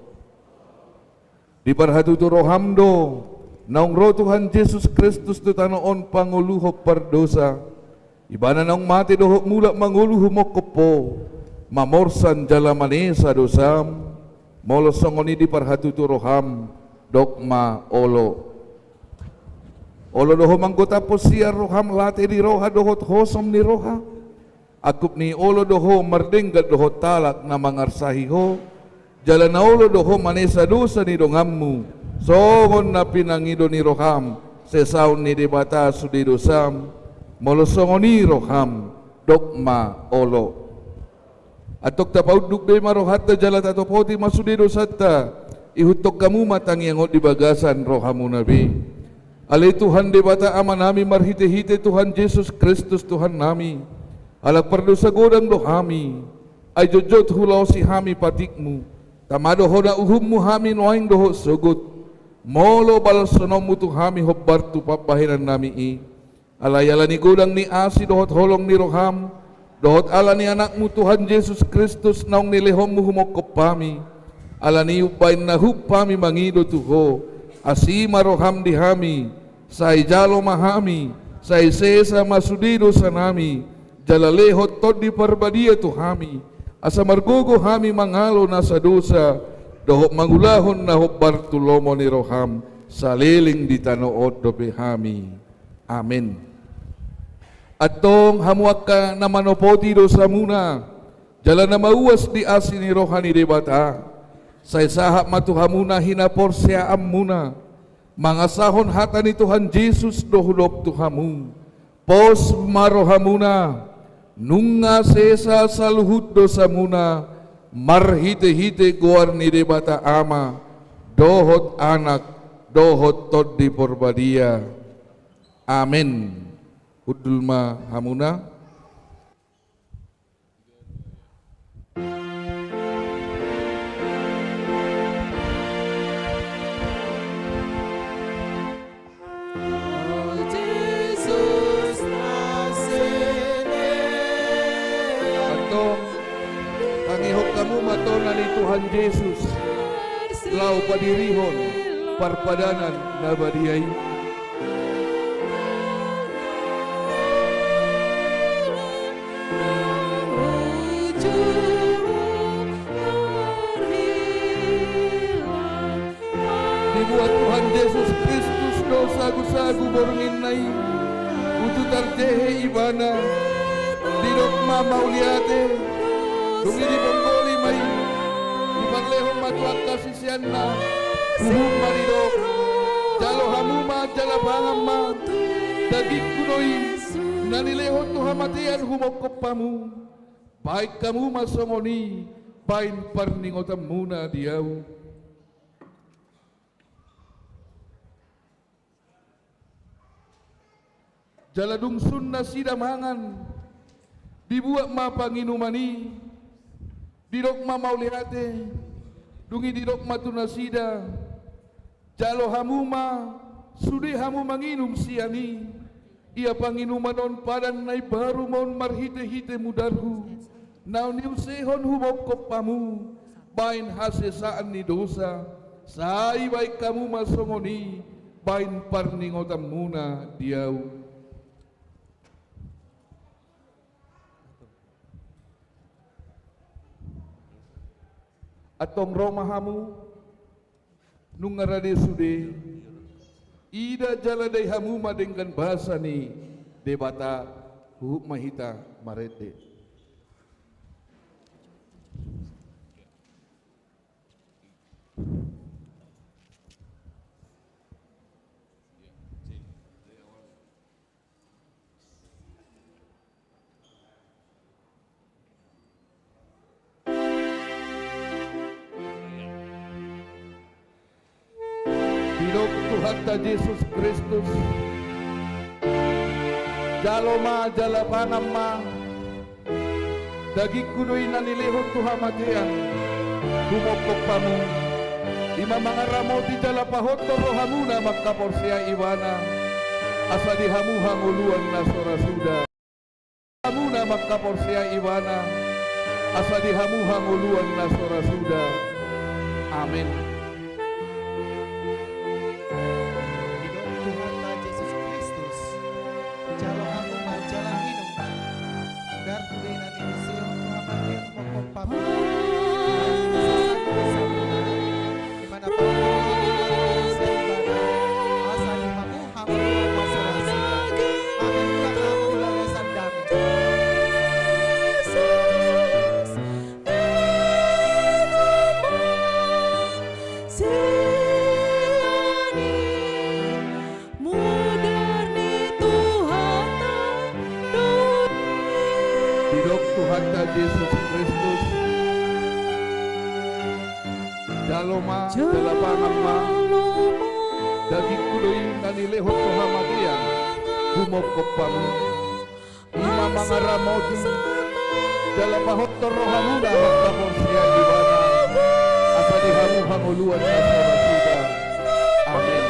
Diparhatutu roham do, naung ro Tuhan Jesus Kristus tu tano on pangoluhon pardosa. Ibana naung mate dohot mulak mangolu humongkop ho, mamorsan jala manesa dosam. Molo songon i diparhatutu roham, dok ma olo. Olo do ho manggotaphon sian roham late ni roha dohot hosom ni roha. Angkup ni olo do ho mardenggan dohot halak na mangarsahi ho, jala na olo do ho manesa dosa ni donganmu, songon na pinangido ni roham sesaon ni Debata sude dosam. Molo songon i roham, dok ma olo. Antong tapaunduk be ma rohanta jala tatopoti ma sude dosanta, ihuthon hamu ma tangiang on di bagasan rohamuna be. Ale Tuhan Debata Amanami, marhitehite Tuhan Jesus Kristus Tuhannami, halak pardosa godang do hami, ai jotjot hulaosi hami patikmu, tama do hona uhummu hami nuaeng dohot sogot, molo balshononmu tu hami hombar tu pambahenannami i. Alai ala ni godang ni asi dohot holong ni roham, dohot ala ni Anakmu Tuhan Jesus Kristus naung nilehonmu humongkop hami, ala ni i umbahen na hup hami mangido tu ho, asi ma roham di hami, sai jalo ma hami, sai sesa ma sude dosanami, jala lehon Tondi Parbadia tu hami, asa margogo hami mangalo nasa dosa, dohot mangulahon na hombar tu lomo ni roham, saleleng di tano on dope hami. Amen. Antong hamu angka na manopoti dosamuna, jala na mauas di asi ni roha ni Debata, sai sahat ma tu hamu na hinaporseaanmuna, mangasahon hata ni Tuhan Jesus do hudok tu hamu. Pos ma rohamuna, nunga sesa saluhut dosamuna, marhitehite goar ni Debata Ama, dohot Anak, dohot Tondi Parbadia. Amen. Hundul ma hamuna. Antong, tangihon hamu ma tona ni Tuhan Jesus. laho padirihon parpadanan na badia i. Dibuat Tuhan Jesus Kristus do sagusagu borngin na i, uju tarjehe Ibana. Didok ma mauliate, dung i diponggoli ma i, diparlehon ma tu angka siseanna, huhut ma didok: Jalo hamu ma jala pangan ma, dagingku do i, na nilehon tu hamatean humongkop hamu. Baen hamu ma songon i baen parningotanmuna di ahu. Jala dung sun nasida mangan, dibuat ma panginuman i, didok ma mauliate, dung i didok ma tu nasida: Jalo hamu ma, sude hamu manginum sian i. Ia panginuman on padan na imbaru ma on marhitehite mudarhu, na niusehon humongkop hamu baen hasesaan ni dosa. Sai baen hamu ma songon i baen parningotanmuna di ahu. Antong ro ma hamu, nunga rade sude, ida jala dai hamu ma denggan basa ni Debata, huhut ma hita marende. Didok Tuhanta Jesus Kristus: Jalo ma jala pangan ma, dagingku do i na nilehon tu hamatean humongkop hamu. I ma mangaramoti jala pahotton rohamuna mangkaporseai Ibana, asa di hamu hangoluan na so ra suda. Hamuna mangkaporseai Ibana, asa di hamu hangoluan na so ra suda. Amen. Didok Tuhanta Jesus Kristus: Jalo hamu ma jala inum ma, udarhu do i na niusehon tu hamatean humongkop hamu. Asa di hamu hangoluan na so ra suda. Amen. Mulak ma hamu di bagasan dame. Mudar ni Tuhanta do i. Didok Tuhanta Jesus Kristus: Jalo ma, jala pangan ma, dagingku do i na nilehon tu hamatean humongkop hamu. I ma mangaramoti jala pahotton rohamuna mangkaporseai Ibana, asa di hamu hangoluan na so ra suda. Amen.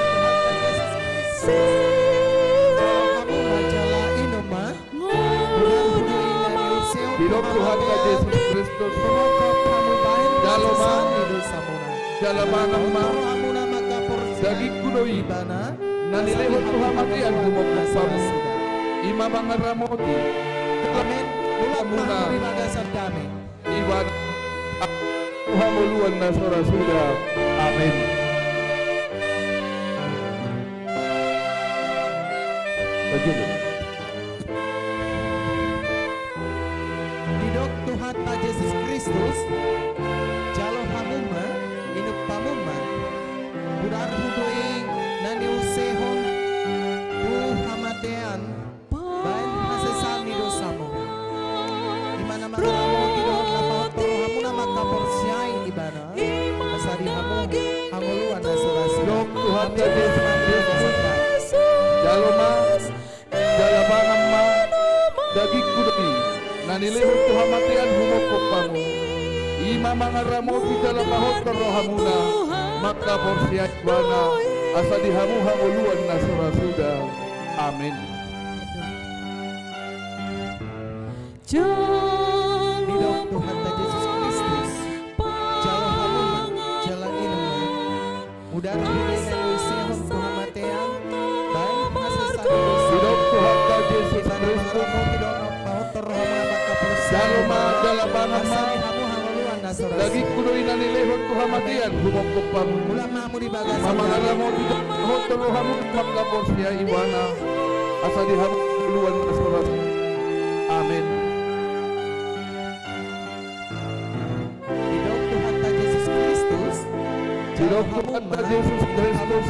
Didok Tuhanta Jesus Kristus: Jalo ma, jala pangan ma, dagingku do i na nilehon tu hamatean humongkop hamu. I ma mangaramoti. Amen. Mulak ma hamu di bagasan dame. Ibana, hangoluan na so ra suda. Amen. Bajulu. Didok Tuhanta Jesus Kristus: Jalo hamu ma, inum hamu ma, udarhu do i na niusehon tu hamatean baen hasesaan ni dosamuna. I ma na mangaramoti dohot na pahotton rohamuna mangkaporseai Ibana, asa di hamu hangoluan na so ra suda. Didok Tuhanta Jesus Kristus: Jalo ma, jala pangan ma, dagingku do i na nilehon tu hamatean humongkop hamu. I ma mangaramoti jala pahotton rohamuna mangkaporseai Ibana, asa di hamu hangoluan na so ra suda. Amen. Didok Tuhanta Jesus Kristus: Jalo hamu ma, jala inum ma, Mudar huida na niusehon tu hamatean, baen hasesaan ni dosa. Didok Tuhanta Jesus Kristus, jalo ma jala pangan ma. Dagingku do i na nilehon tu hamatean humongkop hamu. Ima mangaramoti jala pahothon rohamu mangkaporseai ibana, asa di hamu hangoluan na so ra suda. Amen. Didok Tuhanta Jesus Kristus, didok Tuhanta Jesus Kristus,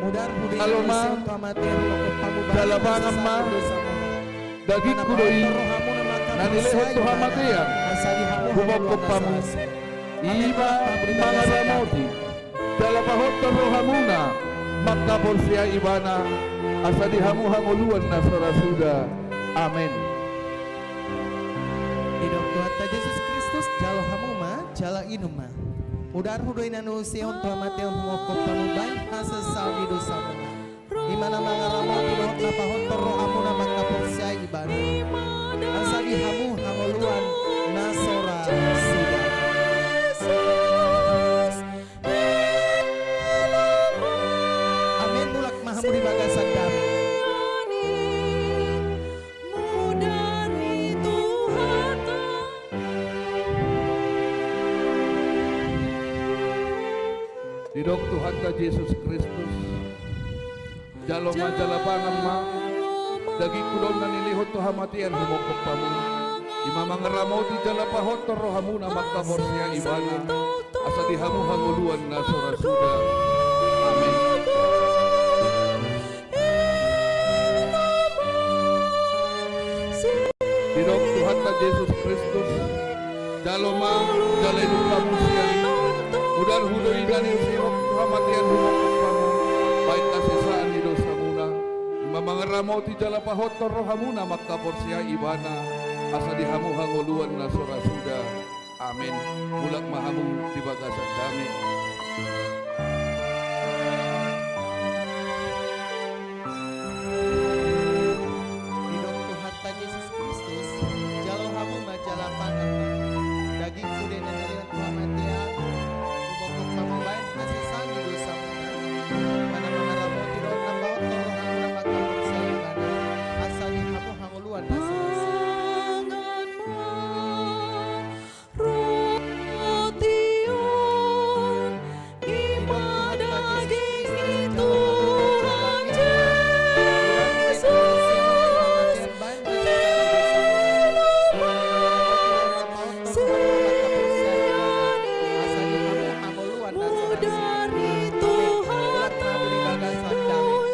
mudar huida na niusehon tu hamatean, jalo ma jala pangan ma. Dagingku do i na nilehon tu hamatean humongkop hamu. Ima mangaramoti jala pahothon rohamuna mangkaporseai ibana, asa di hamu hangoluan na so ra suda. Amen. Didok Tuhanta Jesus Kristus, jalo hamu ma, jala inum ma. Mudar huida na niusehon tu hamatean humongkop hamu, baen hasesaan ni dosamuna. Ima na mangaramoti dohot na pahothon rohamuna mangkaporseai ibana, asa di hamu hangoluan na so ra suda. Amen. Mulak ma hamu di bagasan dame. Didok Tuhanta Jesus Kristus, jalo ma jala pangan ma. Dagingku do na nilehon tu hamatean humongkop hamu. Ima mangaramoti jala pahothon rohamuna mangkaporseai ibana, asa di hamu hangoluan na so ra suda. Amen. Didok Tuhanta Jesus Kristus, jalo ma jala inum hamu sian i. Mudar huida na niusehon tu hamatean humongkop hamu, baen hasesaan ni dosamuna. Ima mangaramoti jala pahothon rohamuna mangkaporseai ibana, asa di hamu hangoluan na so ra suda. Amen. Mulak ma hamu di bagasan dame. Didok Tuhanta Jesus Kristus, jalo hamu ma jala pangan ma. Dagingku do i na nilehon tu hamatean humongkop hamu, baen hasesaan ni dosamuna. Ima na mangaramoti dohot na pahothon rohamuna mangkaporseai ibana, asa di hamu hangoluan na so ra suda. Roti on, ima daging ni Tuhan Jesus, inum ma sian i, mudar ni Tuhanta do i.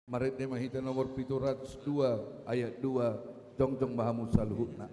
Marende ma hita nomor pitu ratus dua ayat dua, jongjong ma hamu saluhutna.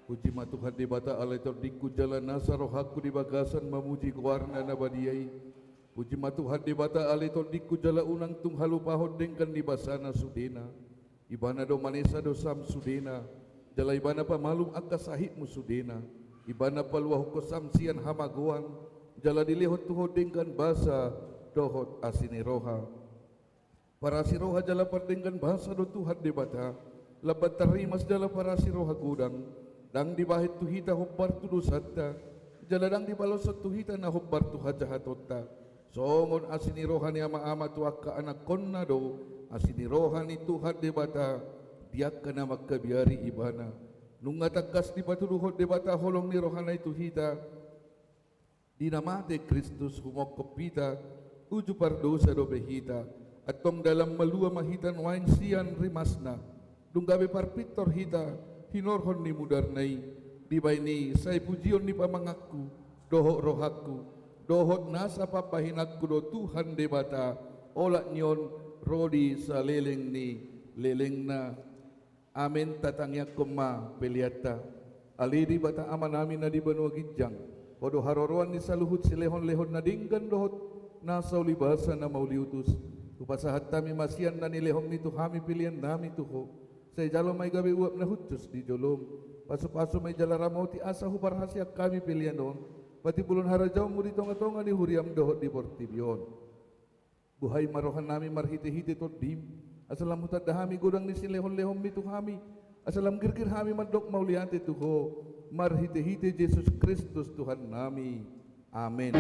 Puji ma Tuhan Debata ale tondingku jala nasa rohangku di bagasan mamuji goarna na badia i. Puji ma Tuhan Debata ale tondingku jala unang tung halupahon denggan ni basana sudena. Ibana do manesa dosam sudena, jala ibana pamalum angka sahitmu sudena. Ibana paluahon hosam sian hamagoan, jala dilehon tu ho denggan basa dohot asi ni roha. Parasi roha jala pardenggan basa do Tuhan Debata, lambat tarrimas jala parasi roha godang, ndang dibahen tu hita hombar tu dosanta, jala ndang dipaloshon tu hita na hombar tu hajahatonta. Songon asi ni roha ni ama-ama tu angka anakkonna do asi ni roha ni Tuhan Debata di angka na mangkabiari ibana. Nunga tangkas dipatuduhon Debata holong ni rohana i tu hita, di na mate Kristus humongkop hita, uju pardosa dope hita, antong dalan malua ma hita nuaeng sian rimasna, dung gabe parpintor hita hinorhon ni mudarna i, dibahen i sai pujion ni pamanganku, dohot rohangku, dohot nasa pambahenanku do Tuhan Debata, olat ni on ro di saleleng ni lelengna. Amen. Tatangiangkon ma peleanta. Ale Debata Amanami na di banua ginjang, Ho do haroroan ni saluhut silehonlehon na denggan dohot nasa ulibasa na mauliutus. Hupasahat hami ma sian na nilehonMi tu hami peleannami tu Ho. Sai jalo ma i gabe uap na hushus di joloM. Pasupasu ma i jala ramoti asa huparhaseang hami pelean on patimbulhon harajaonMu di tongatonga ni huriaM dohot di portibi on. Buhai ma rohanami marhitehite TondiM, asa lam hutanda hami godang ni silehonlehonMi tu hami, asa lam girgir hami mandok mauliate tu Ho, marhitehite Jesus Kristus Tuhannami. Amen.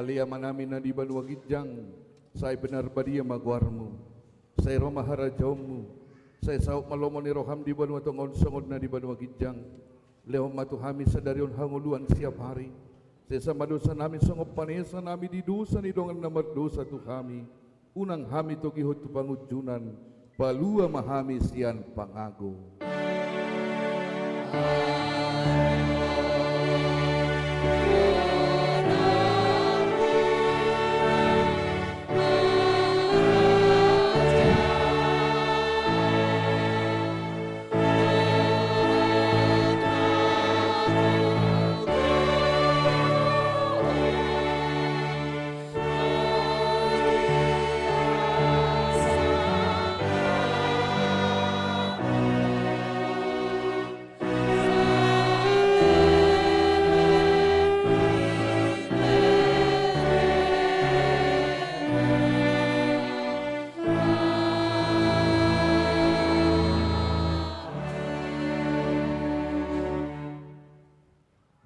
Ale Amanami na di banua ginjang, sai pinarbadia ma goarMu. Sai ro ma harajaonMu. Sai saut ma lomo ni rohaM di banua tonga on songon na di banua ginjang. Lehon ma tu hami sadari on hangoluan siapari. Sesa ma dosanami songon panesanami di dosa ni dongan na mardosa tu hami. Unang hami togihon tu pangunjunan, palua ma hami sian pangago.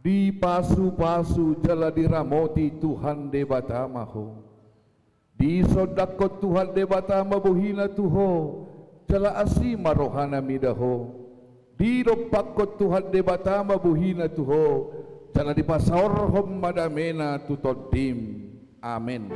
Dipasupasu jala diramoti Tuhan Debata ma ho. Disondangkon Tuhan Debata ma bohina tu ho, jala asi ma rohana mida ho. Didompakkon Tuhan Debata ma bohina tu ho, jala dipasaorhon ma damena tu tondim. Amen.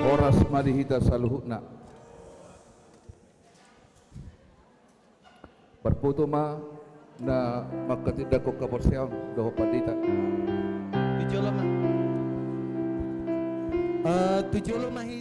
Horas ma di hita saluhutna. Marpoto ma na manghatindanghon haporseaon dohot pandita. Tu jolo ma. Eh, tu jolo ma hita.